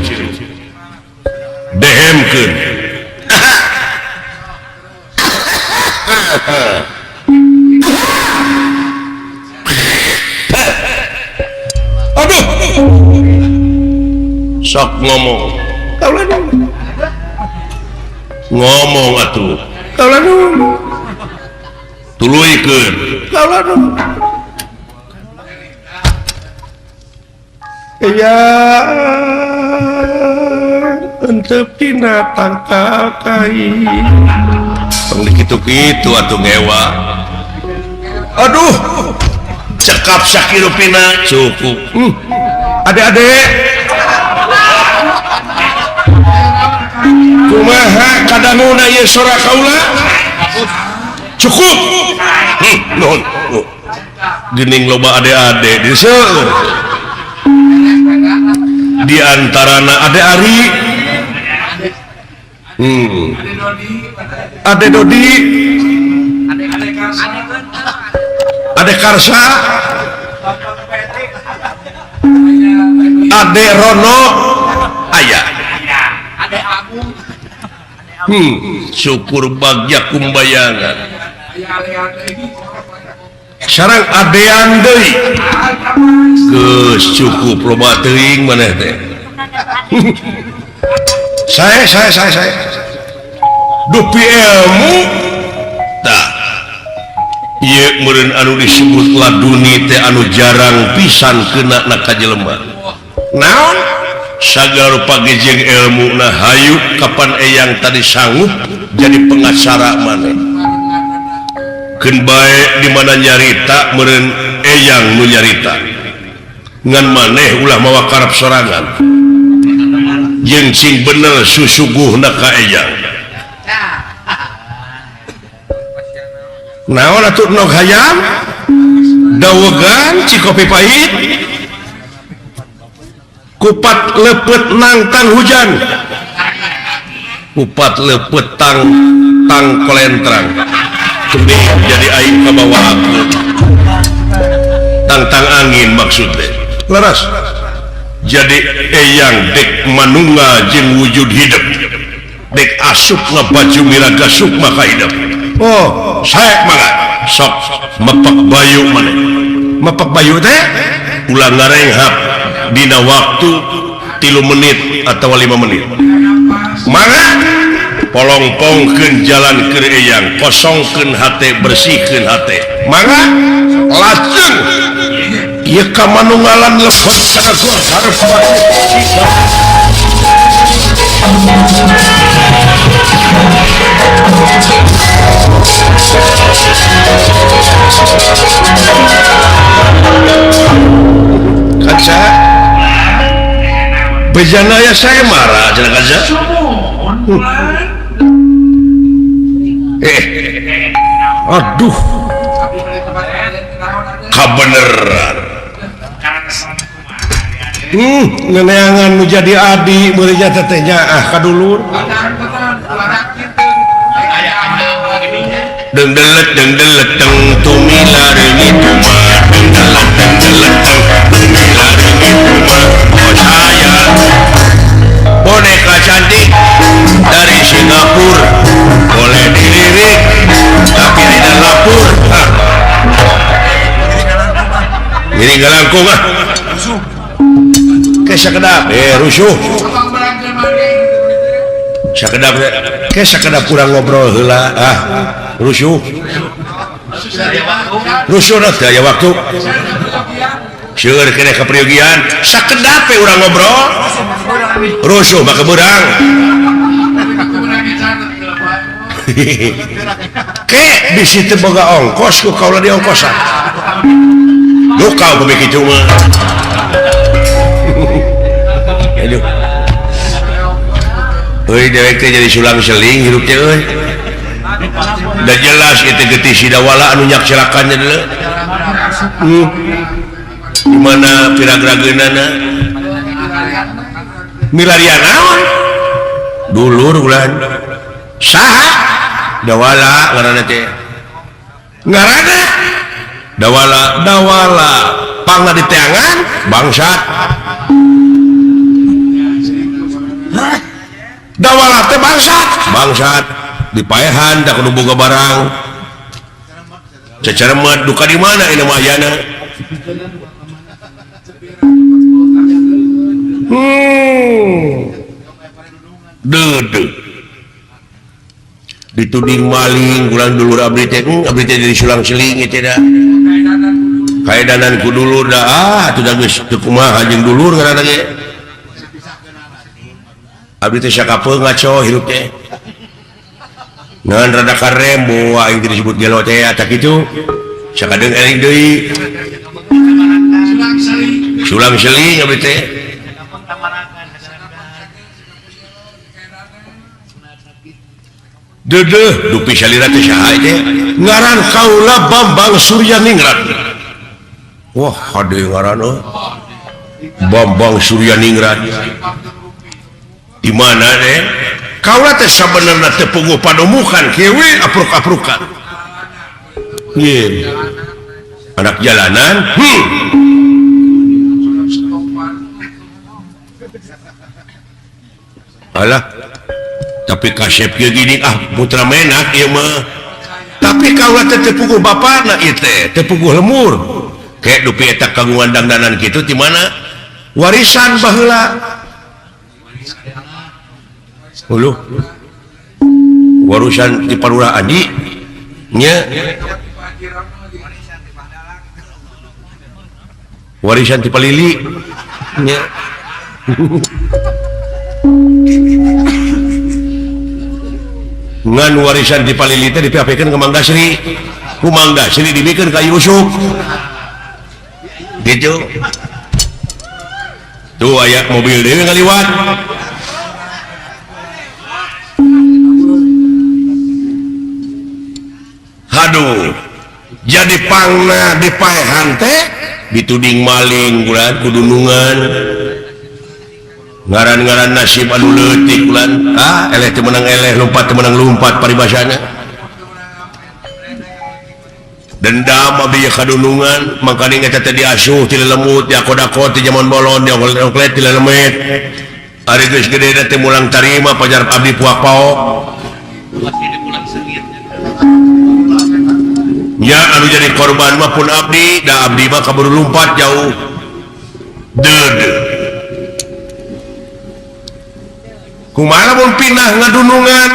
dehemkeun. Aduh sok ngomong kaula ngomong atuh kaula tuluykeun kaula. Iya entep tina tangkal kai tong dikitu-kitu atuh ngewa. Aduh cekap sakirupina cukup. Adek-adek kumaha kadanguna ieu sora kaula? Cukup. Nuhun. Geuning loba ade-ade di seueur. Di antarana ade Ari. Ade Dodi. Ade Karsa. Ade Rono aya. Syukur bagya kumbayangan. Sareng adean deui. Geus cukup loba teuing maneh teh. Saya dupi ilmu tah ieu meureun anu disebut laduni teh anu jarang pisan kena na ka jelema. Naon? Sagala rupa ge jeung ilmuna hayu kapan eyang tadi sanggup jadi pengacara maneh. Keun bae di mana nyarita meureun eyang nu nyarita. Ngan maneh ulah mawa karep sorangan. Jeung sing bener susuguhna ka eyang. Naon atuh nog hayam? Dawegan cikopi pahit. Kupat lepet nangtang hujan. Kupat lepet tang tang kolentrang. Tebih jadi aing kabawa aku. Tang-tang angin maksudnya. Leras. Jadi eyang dek manunggal jeung wujud hidup. Dek asup ngabaju miraga sukma ka hidup. Oh, saek mangga. Sok mepak bayu maneh. Mepak bayu teh ulah ngarenghap dina waktu 3 menit atau 5 menit. Mangga polongpongkeun jalan keur eyang, kosongkeun hate, bersihkeun hate. Mangga lajeng ieu ka manunggalan lebet kana gor hareup. Kaca bejana ya saya marah cenah kaca. Aduh, kabeneran. Ngeneangan nu jadi adi meureunya teh nyaah ka dulur. Dengdelet dengdelet teng tumila reungit tuma. Dengdelet dengdelet teng tumila reungit tuma. Oh saya boneka cantik dari Singapura, boleh dilirik tapi tidak lapor. Ini nggak langkung ah. Ke sakedap, rusuh. Sakedap, ke sakedap kurang ngobrol heula ah, rusuh. Rusuh dah teu aya waktu. Seueur keneh kapriogian, sakedap we urang ngobrol. Rusuh mah kebeurang. Ke bisi teu boga ongkos ku kaula di ongkosan. Duka pemi kitu mah. Aduh. Euy dewek teh jadi sulang seling hirup teh euy. Da jelas ieu teh getih si Dawala anu nyakselakannya deuleu. Di mana piragrageunana? Milarian naon? Dulur ulan. Saha? Dawala ngaranna teh. Ngaranna? Dawala, Dawala. Pangna di teangan bangsat. Dawala teh bangsat, bangsat dipaehan da kudu boga barang. Cacaremet duka di mana ini mah ayana. Deudeuh. Dituding maling ulang dulur abdi teh, abdi teh jadi sulang seling ieu teh da. Kaedanan ku dulur da ah atuh da geus teu kumaha jeung dulur ngaranna ge. Abdi teh sakapeung ngaco hirup teh. Ngan rada karembo aing teh disebut gelo teh tah kitu. Sakadeung eling deui. Sulang seling abdi teh. Dedeh dupi salira teh saha teh ngaran kaula Bambang Suryaningrat. Wah hade ngaran euy. Bambang Suryaningrat. Di mana teh? Kaula teh sabenerna teu puguh padomukan kieu we apruk-aprukan. Ye. Anak jalanan. Alah. Tapi kasep kieu gini ah putra menak ieu mah. Tapi kaula teh teu puguh bapana ieu teh, teu puguh lemur. Kayak dupi eta kagungan dangdanan kitu ti mana? Warisan baheula. Huluh. Warisan ti Parura Adi nya. Warisan ti Palili nya. Ngan warisan di Palili teh dipiapikeun ka Mang Dasri. Ku Mang Dasri dibikeun ka Yusuf. Gitu. Tuh aya mobil deui ngaliwat. Aduh. Jadi pangna dipaehan teh dituding maling bulan kudunungan. Ngaran-ngaran nasib anu leutik bulan ah eleh teu meunang eleh lompat teu meunang lompat paribasana dendam abdi kadunungan mangkaning eta teh diasuh ti lelemut diakod-akod ti jaman bolon dioklet ti lelemet ari geus gede teh mulang tarima pajar abdi puak paok nya anu jadi korban mah pun abdi da abdi mah kaburu lumpat jauh deudeuh kumaha mun pindah ngadunungan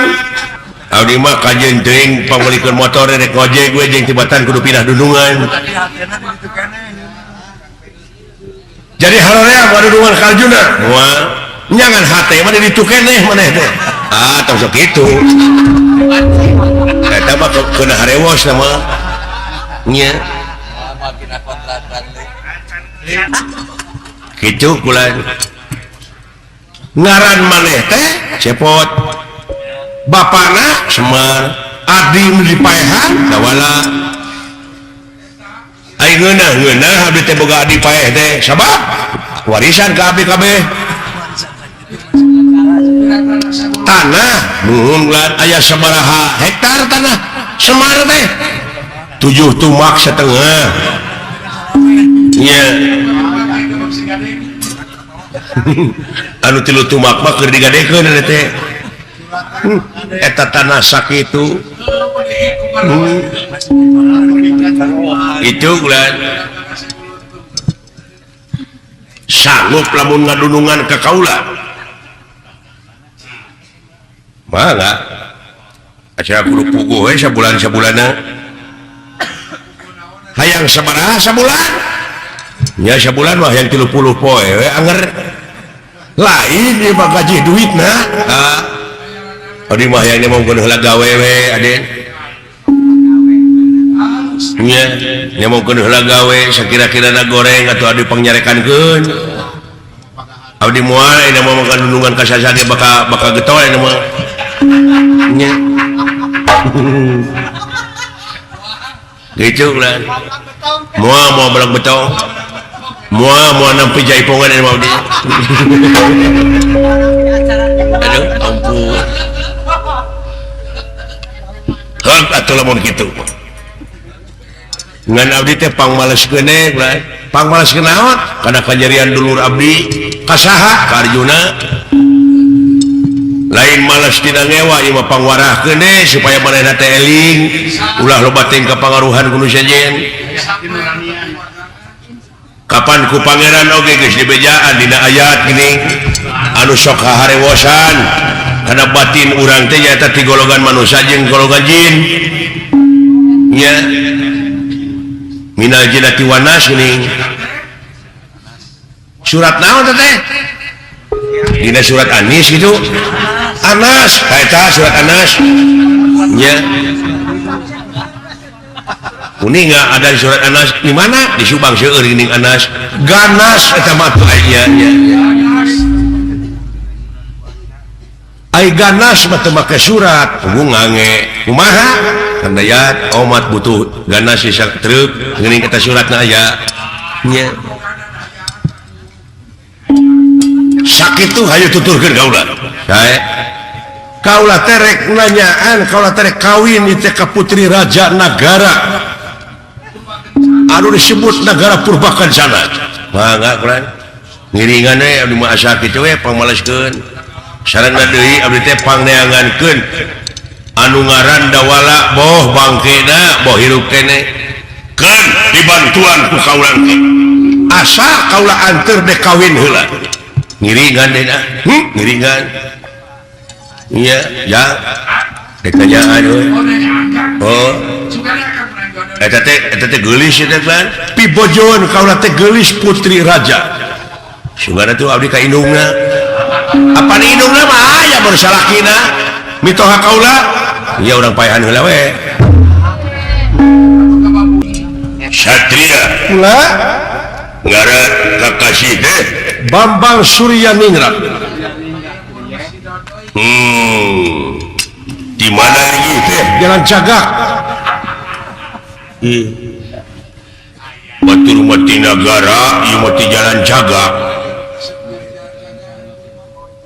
abdi mah kajeun teuing pangmeulikeun motor rek ngojek we jeung tibatan kudu pindah dunungan jadi haroream ngadunungan ka Arjuna moal nyangan hate mah ditu keneh maneh teh ah tong sok kitu eta mah keuna harewos mah nya kitu kula ngaran maneh teh cepot bapana Semar abdi nu dipaehan dawala ai ngeunah-ngeunah abdi teh boga adi paeh teh sabab warisan ka abdi kabeh tanah nuhun ulan aya sabaraha hektar tanah Semar teh 7 tumak setengah nya anu 3 tumak mah keur digadekeun eta teh eta tanah sakitu itu ulan sanggup lamun ngadunungan ka kaula mangga acara kudu puguh we sabulan-sabulanna hayang sabaraha sabulan nya sabulan mah hayang 30 poe we anger lain ieu mah gaji duitna ah abdi mah hayang nyemongkeun heula gawe we aden nya nyemongkeun heula gawe sakira-kirana goreng atuh abdi pangnyarekankeun abdi moal aya mah makan dunungan ka saha ge bakal bakal getol aya mah nya gitu lah moal moal balak betong moal moal nampi jaipongan aya mah abdi aduh ampun heuk atuh lamun kitu ngan abdi teh pangmaleskeun pangmaleskeun naon kana kajarian dulur abdi ka saha ka Arjuna lain males tina ngewa ieu mah pangwarahkeun supaya manehna teh eling ulah loba teuing kapangaruhan ku nu sejen kapan ku pangeran oge geus dibejaan dina ayat gini anu sok haharewosan kana batin urang teh nyaeta ti golongan manusia jeung golongan jin nya minal jinnati wan nas gini surat naon teh dina surat Anis gitu Anas eta surat Anas nya kuning nggak ada di surat Anas di mana di Subang seueur geuning Anas ganas eta mah atuh nya. Ai ganas mah teu make surat kudu ngange kumaha Kang Dayat omat butuh ganas sisa truk geuning eta suratna aya nya sakitu hayu tuturkeun kaula sae kaula terek nanyaan kaula terek kawin ieu teh ka putri raja nagara anu disebut nagara Purbakancana mangga kurang ngiringan we abdi mah asa kitu we pangmaleskeun sarana deui abdi teh pangneangankeun anu ngaran dawala boh bangkena boh hirup kene keun dibantuan ku kaula teh asa kaula anteur dek kawin heula ngiringan deui nah ngiringan iya ya dek tanyaan we oh eta teh geulis eta kan pibojoan kaula teh geulis putri raja sugana tuh abdi ka indungna apa ni indungna mah aya mun salakina mitoha kaula ieu urang paehan heula we Satria kula ngaran kakasih teh Bambang Surya Ningrat. Di mana lagi teh? Jalan Cagak. Batur mati nagara, ieu mati Jalan Cagak.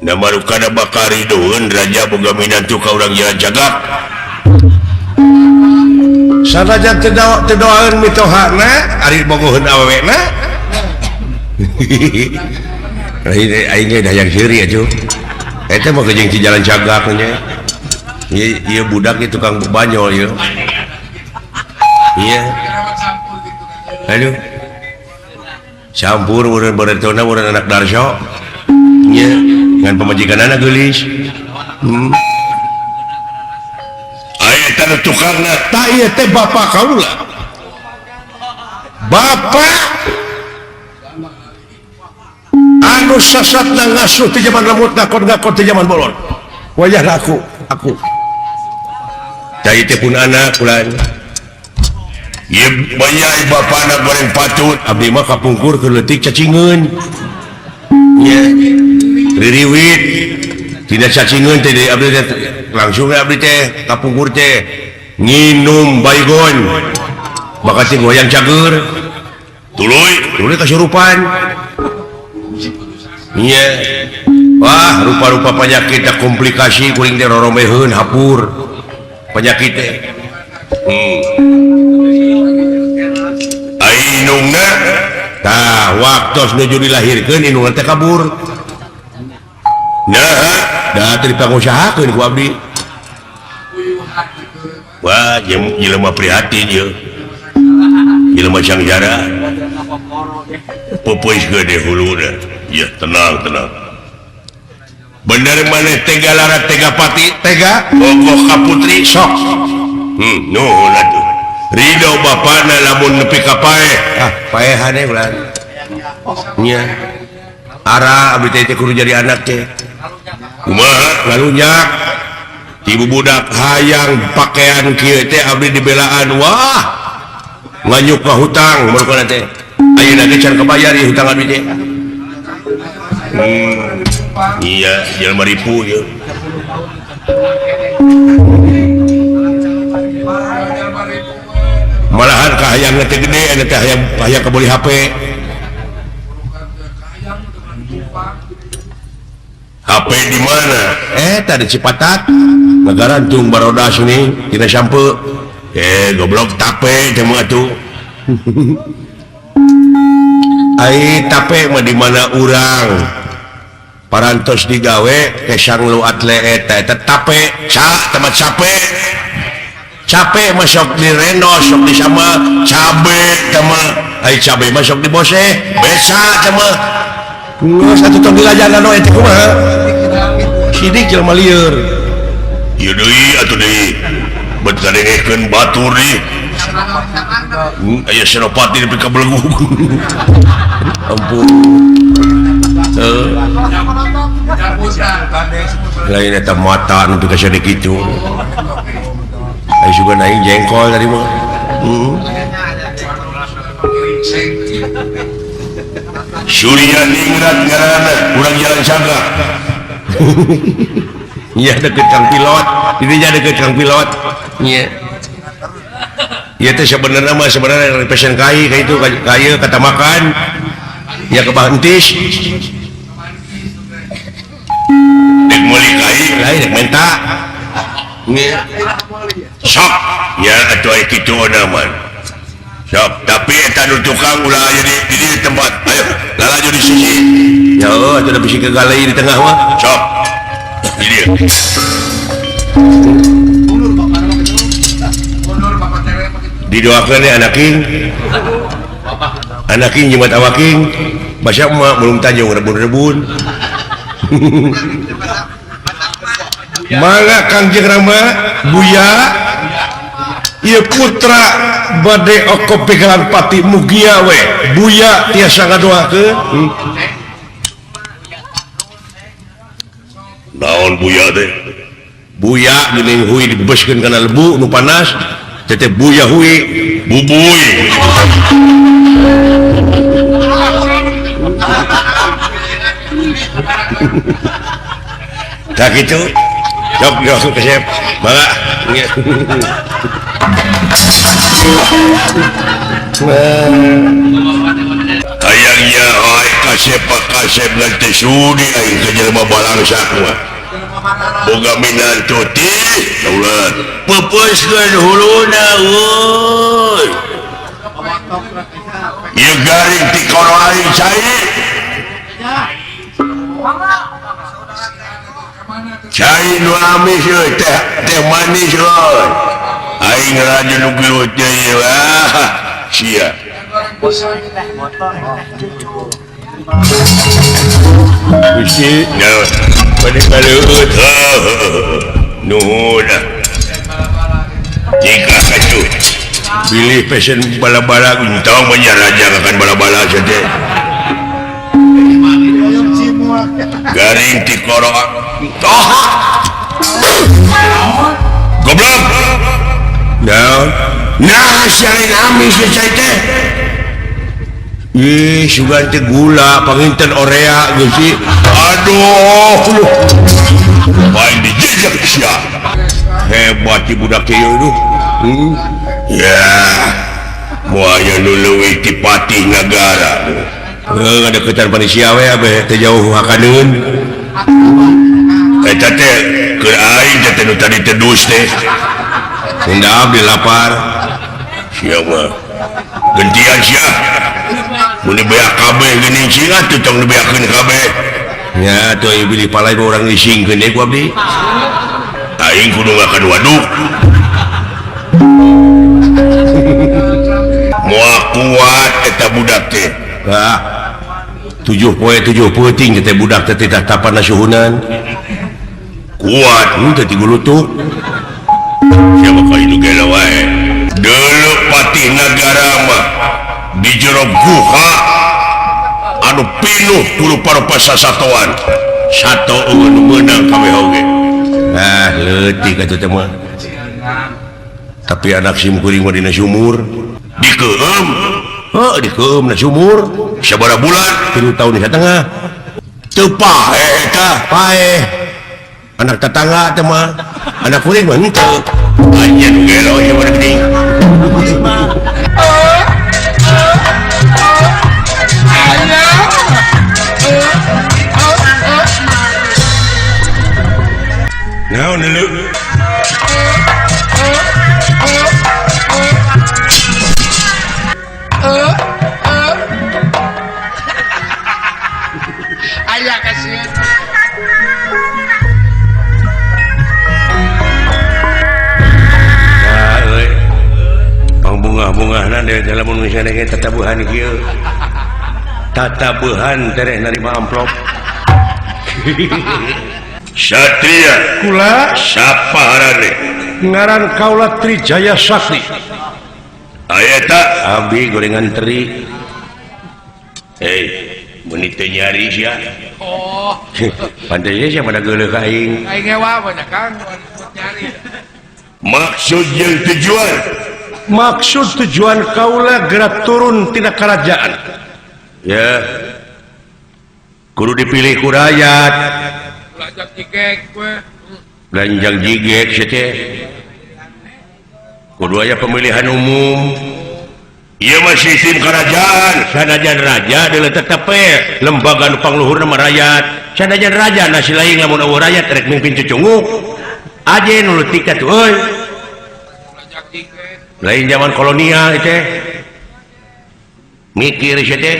Na marukana bakari doeun raja boga minantu ka urang Jalan Cagak. Sanajan teu doaeun mitohana, ari bogoheun awewena. Aing ge hayang seuri atuh. Eta mah jeung di Jalan Cagak nya. Ieu ieu budak ieu tukang banyol ieu. Iya. Aduh. Campur urang baretona urang anak Darso. Nya, ngan pamajikanana geulis. Aya teh tukangna, tah ieu teh bapa kaula. Bapa anu sasatna ngasuh ti jaman lemut ngakon-ngakon ti jaman bolon. Wayahna aku. Tah ieu teh pun anak ulah. Ieu banyak bapana goreng patut, abdi mah kapungkur keur leutik cacingeun. Nya. Ririwit tina cacingeun teh deui abdi teh langsung we abdi teh kapungkur teh nginum baygon. Bakat teh goyang cager. Tuluy kasurupan. Iya. Wah, rupa-rupa penyakit teh komplikasi kuring teh roromeheun hapur. Penyakit teh. Indungna tah waktos nuju dilahirkeun indungna teh kabur. Nah, da teu dipangusahakeun ku abdi. Wah, jelema prihatin ieu. Jelema sangjara. Peupeus gede huluna. Ya, tenang, tenang. Bener maneh tega lara tega pati, tega bogoh ka putri sok. Nuhun atuh. Ridho bapana lamun nepi ka paeh. Ah, paehane ulah. Nya. Ara abdi teh kudu jadi anak teh. Kumaha Ngalunyak. Ti budak hayang pakaian kieu teh abdi dibelaan. Wah. Nganyuk ka hutang meureun teh. Ayeuna ge can kabayar ieu hutang abdi teh. Iya, jelema ripu ieu. Malahan kahayang teh gede eta teh hayang kabeli HP. HP di mana? Eta di Cipatat. Ngagarantung barodas nih tina sampe. Goblok tape teh mah atuh. Ai tape mah di mana urang? Parantos digawe kesang lu atle eta eta tape, ca temat cape. Cape mah sok direndo, sok disama cabe teh mah. Ai cabe mah sok diboseh, beca teh mah. Geus atuh tong dilajanan we teh kumaha? Sidik jelema lieur. Ieu deui atuh deui. Bet kadengekeun batur deui. Aya Senopati nepi ka belegu. Ampun. Lain eta mata nepi ka sadeuk kitu. Aing sugan aing jengkol tadi mah. Surya Ningrat ngaranna urang Jalan Cagak. Nya deket Kang Pilot, didinya deket Kang Pilot. Nya. Ieu teh sebenarnya mah sebenarnya pesen kai ka itu kai kata makan. Nya ke Bahentis. Dek meuli kai, lain dek menta. Nya. Sok, ya atuh aya kitu mah. Sok, tapi eta nu tukang ulah aya di dieu tempat. Ayo, lalajo di sisi. Ya Allah, atuh da bisi kegalai di tengah mah. Sok. Di dieu. Didoakeun ya anak king. Anak king jimat awaking. Basa emak belum tanjung rebun-rebun. Mangga Kangjeng Rama Buya ieu putra bade oko pegalan pati mugia we Buya tiasa ngadoakeun. Naon Buya teh? Buya geuning hui dibebeskeun kana lebu nu panas teh Buya hui bubuy. Tak gitu. Sok sok kesep. Mangga. Hayangnya oi kasep kasep nanti sudi aing ka jelema balangsak mah. Boga minantu ti daulat. Peupeuskeun huluna euy. Ieu garing ti koro aing cai. Cai nu amis euy teh teh manis euy. Aing raja nu gelut teh ieu ah sia. Bisi naon pada kaleueut nuhun jika atuh bilih pesen bala-bala entong mah raja akan bala-bala teh garing ti koro toh goblok naon nah siarin amis cai teh. Ih, sugan teh gula, panginten orea geus sih. Aduh, main dijejak sia. Hebat si budak ieu duh. Ya. Moal aya nu leuwih ti patih nagara. Heuh, ngadeukeutan panisia we abeh teh jauh hakaneun. Eta teh keur aing teh nu tadi teh dus teh. Tunda abdi lapar. Sia mah. Gentian sia. Mun dibeak kabeh geuning cing atuh tong dibeakeun kabeh. Nya atuh ieu bilih palai urang isingkeun deui ku abdi. Aing kudu ngakan waduk. Moal kuat eta budak teh. Hah. 7 poe 7 peuting teh budak teh teh tapan suhunan. Kuat henteu ti gulutuk. Siapa kali nu gelo wae. Deuleu patih nagara mah di jero guha anu pinuh ku rupa-rupa sasatoan. Sato eueuh nu meunang kabeh oge. Ah leutik atuh teh mah. Tapi anak sim kuring mah dina sumur. Dikeum. Heuh dikeum na sumur. Sabaraha bulan? 3 tahun satengah. Teu paeh eta, paeh. Anak tetangga teh mah. Anak kuring mah henteu. Anjeun nu gelo ieu mah geuning. Naon deuleu? Aya kasieun. Nah, euy. Pangbungah-bungahna deui lamun misalnya ge tatabuhan kieu. Tatabuhan tereh narima amplop. Satria kula sapa harane? Ngaran kaula Trijaya Sakti. Aya ta abdi gorengan teri. Hei, mun teu nyari sia. Oh. Pantes sia pada geuleuh ka aing. Aing hewa banyak Kang, nyari. Maksud jeung tujuan? Maksud tujuan kaula gerak turun tina kerajaan. Ya. Kudu dipilih ku rakyat. Lajak cikek we. Lanjang jigek sia teh. Kudu aya pemilihan umum. Ieu mah sistem kerajaan, sanajan raja deuleu tetep we lembaga nu pangluhurna mah rakyat. Sanajan raja na si lain lamun eueuh rakyat rek mimpin cucunguk. Aje nu leutik atuh euy. Lain zaman kolonial teh. Mikir sia teh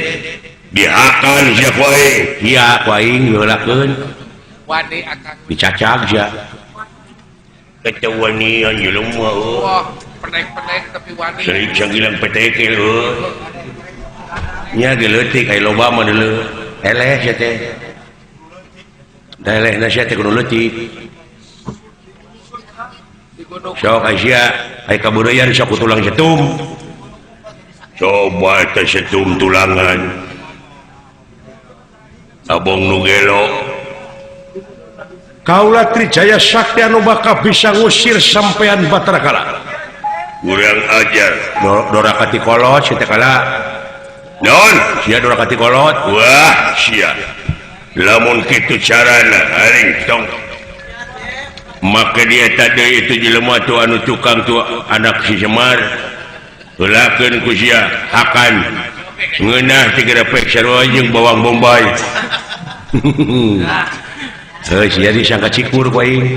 dihakan sia ku aing. Sia ku aing diheulakeun. Wani akang dicacag sia. Ketewanian jelema euy. Wah, penek-penek tapi wani. Sering sanggilang PTK euy. Nya ge leutik aya loba mah deuleu. Eleh sia teh. Da elehna sia teh kudu leutik. Sok aya sia aya kabeureuyan sok ku tulang setum. Coba teh setum tulangan. Abong nu gelo. Kaula Trijaya Sakti anu bakal bisa ngusir sampean Batara Kala. Kurang ajar. Dorakati kolot sia teh kala. Naon? Sia dorakati kolot. Wah, sia. Lamun kitu carana aing tong. Maka dia tadi itu jelema tu anu tukang tu anak si Semar. Heulakeun ku sia hakan. Ngeunah tigerepek sarua jeung bawang bombay. Heuh sia disangka cikur ku aing.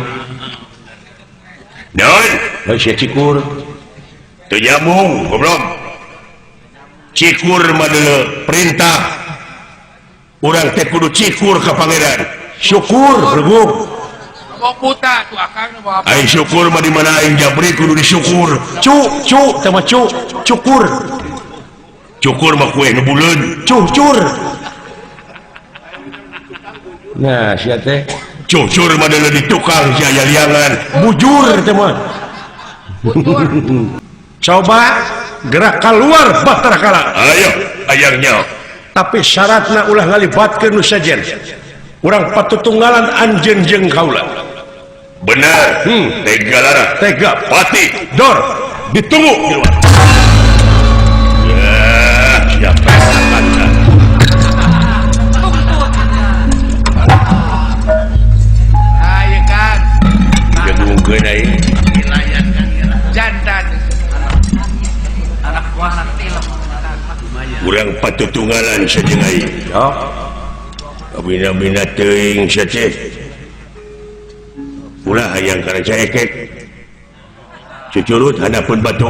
Naon? Heuh sia cikur. Teu nyambung, goblok. Cikur mah deuleu perintah. Urang teh kudu cikur ka pangeran. Syukur berguk. Mau buta tuh akang mau apa? Aing syukur mah di mana aing jabri kudu disyukur. Cu cu teh mah cu cukur. Cukur mah kue nu buleun. Cucur. Nah, sia teh cucur mah deuleu di tukang sia aya liangan. Bujur teh mah. Coba gerak keluar Batara Kala. Ayo, ayangnya. Tapi syaratna ulah ngalibatkeun nu sejen. Urang patutunggalan anjeun jeung kaula. Benar. Tega lara. Tega. Pati. Dor. Ditunggu di luar. Ya, siapa kata? Ayo kan. Jagungkeun aing. Jantan. Anak buah tilem. Urang patutunggalan saja aing. Ya. Kabina-bina teuing sia teh. Ulah hayang kana caekek. Cucurut handapeun batu.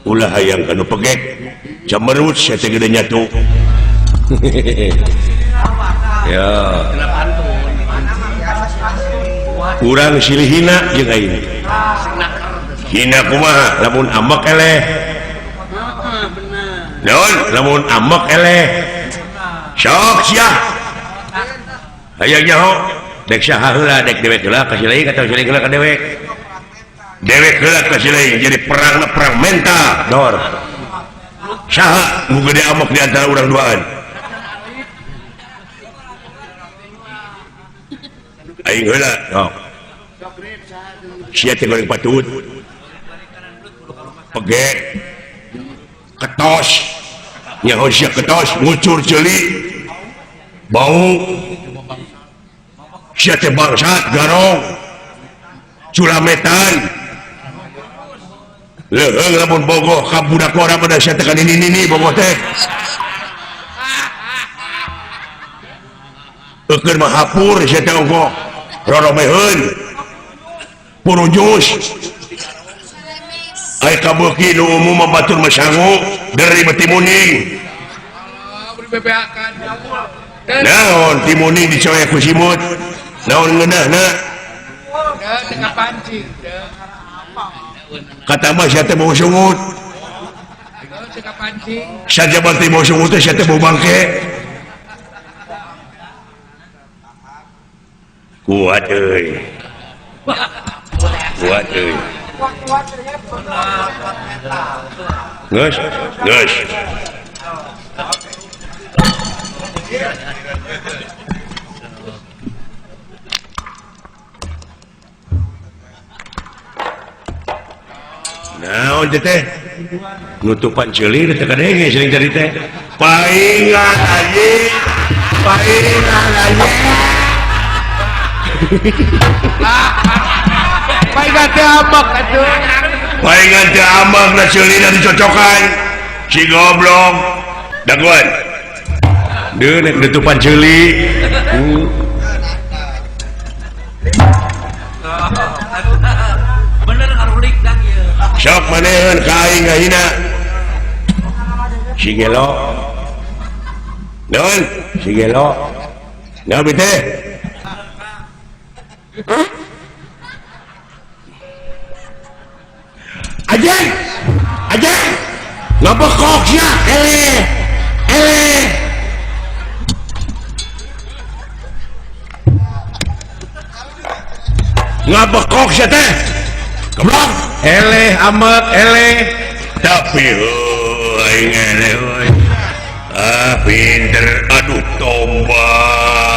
Ulah hayang kana pegek. Camerut sia teh gede nyatu. Ya. Urang silih hina jeung aing. Hina kumaha? Lamun ambek eleh. Naon? Lamun ambek eleh. Sok sia. Hayang nyaho dek saha heula dek dewek heula ka si lain atawa si lain heula ka dewek. Dewek heula ka si lain jadi perangna perang mental. Dor. Saha nu gede amok di antara urang duaan? Aing heula. Sok. Sia teh goreng patut. Pegek. Ketos. Nyaho sia ketos ngucur ceuli. Bau. Sia teh bangsat garong. Culametan. Leuheung lamun bogoh ka budak ora pada sia teh ka nini-nini bogoh teh. Eukeun mah hapur sia teh ongkoh. Roromeheun. Purujus. Aya kabeuki nu umum mah batur mah sangu, deri mah timuning. Naon timuning dicoek ku simut. Naon ngeunahna? Kata mah sia teh bau sungut. Sajaban teh bau sungut teh sia teh bau bangke. Kuat euy. Kuat euy. Geus, geus. Naon teh teh? Nutupan ceuli teh kadenge sering tadi teh. Paingan anjing. Paingan anjing. Paingan teh ambek atuh. Paingan teh ambek na ceulina dicocokan. Si goblok. Daguan. Deun nek ditupan ceuli. Bener ngarulik dang ieu. Sok manehan ka aing ngahina. Si gelo. Naon? Si gelo. Naon teh? Ajeng! Ajeng! Ngabekok sia! Eleh! Eleh! Ngabekok sia teh! Goblok! Eleh amek eleh. Tapi aing eleh euy. Ah pinter aduh tobat.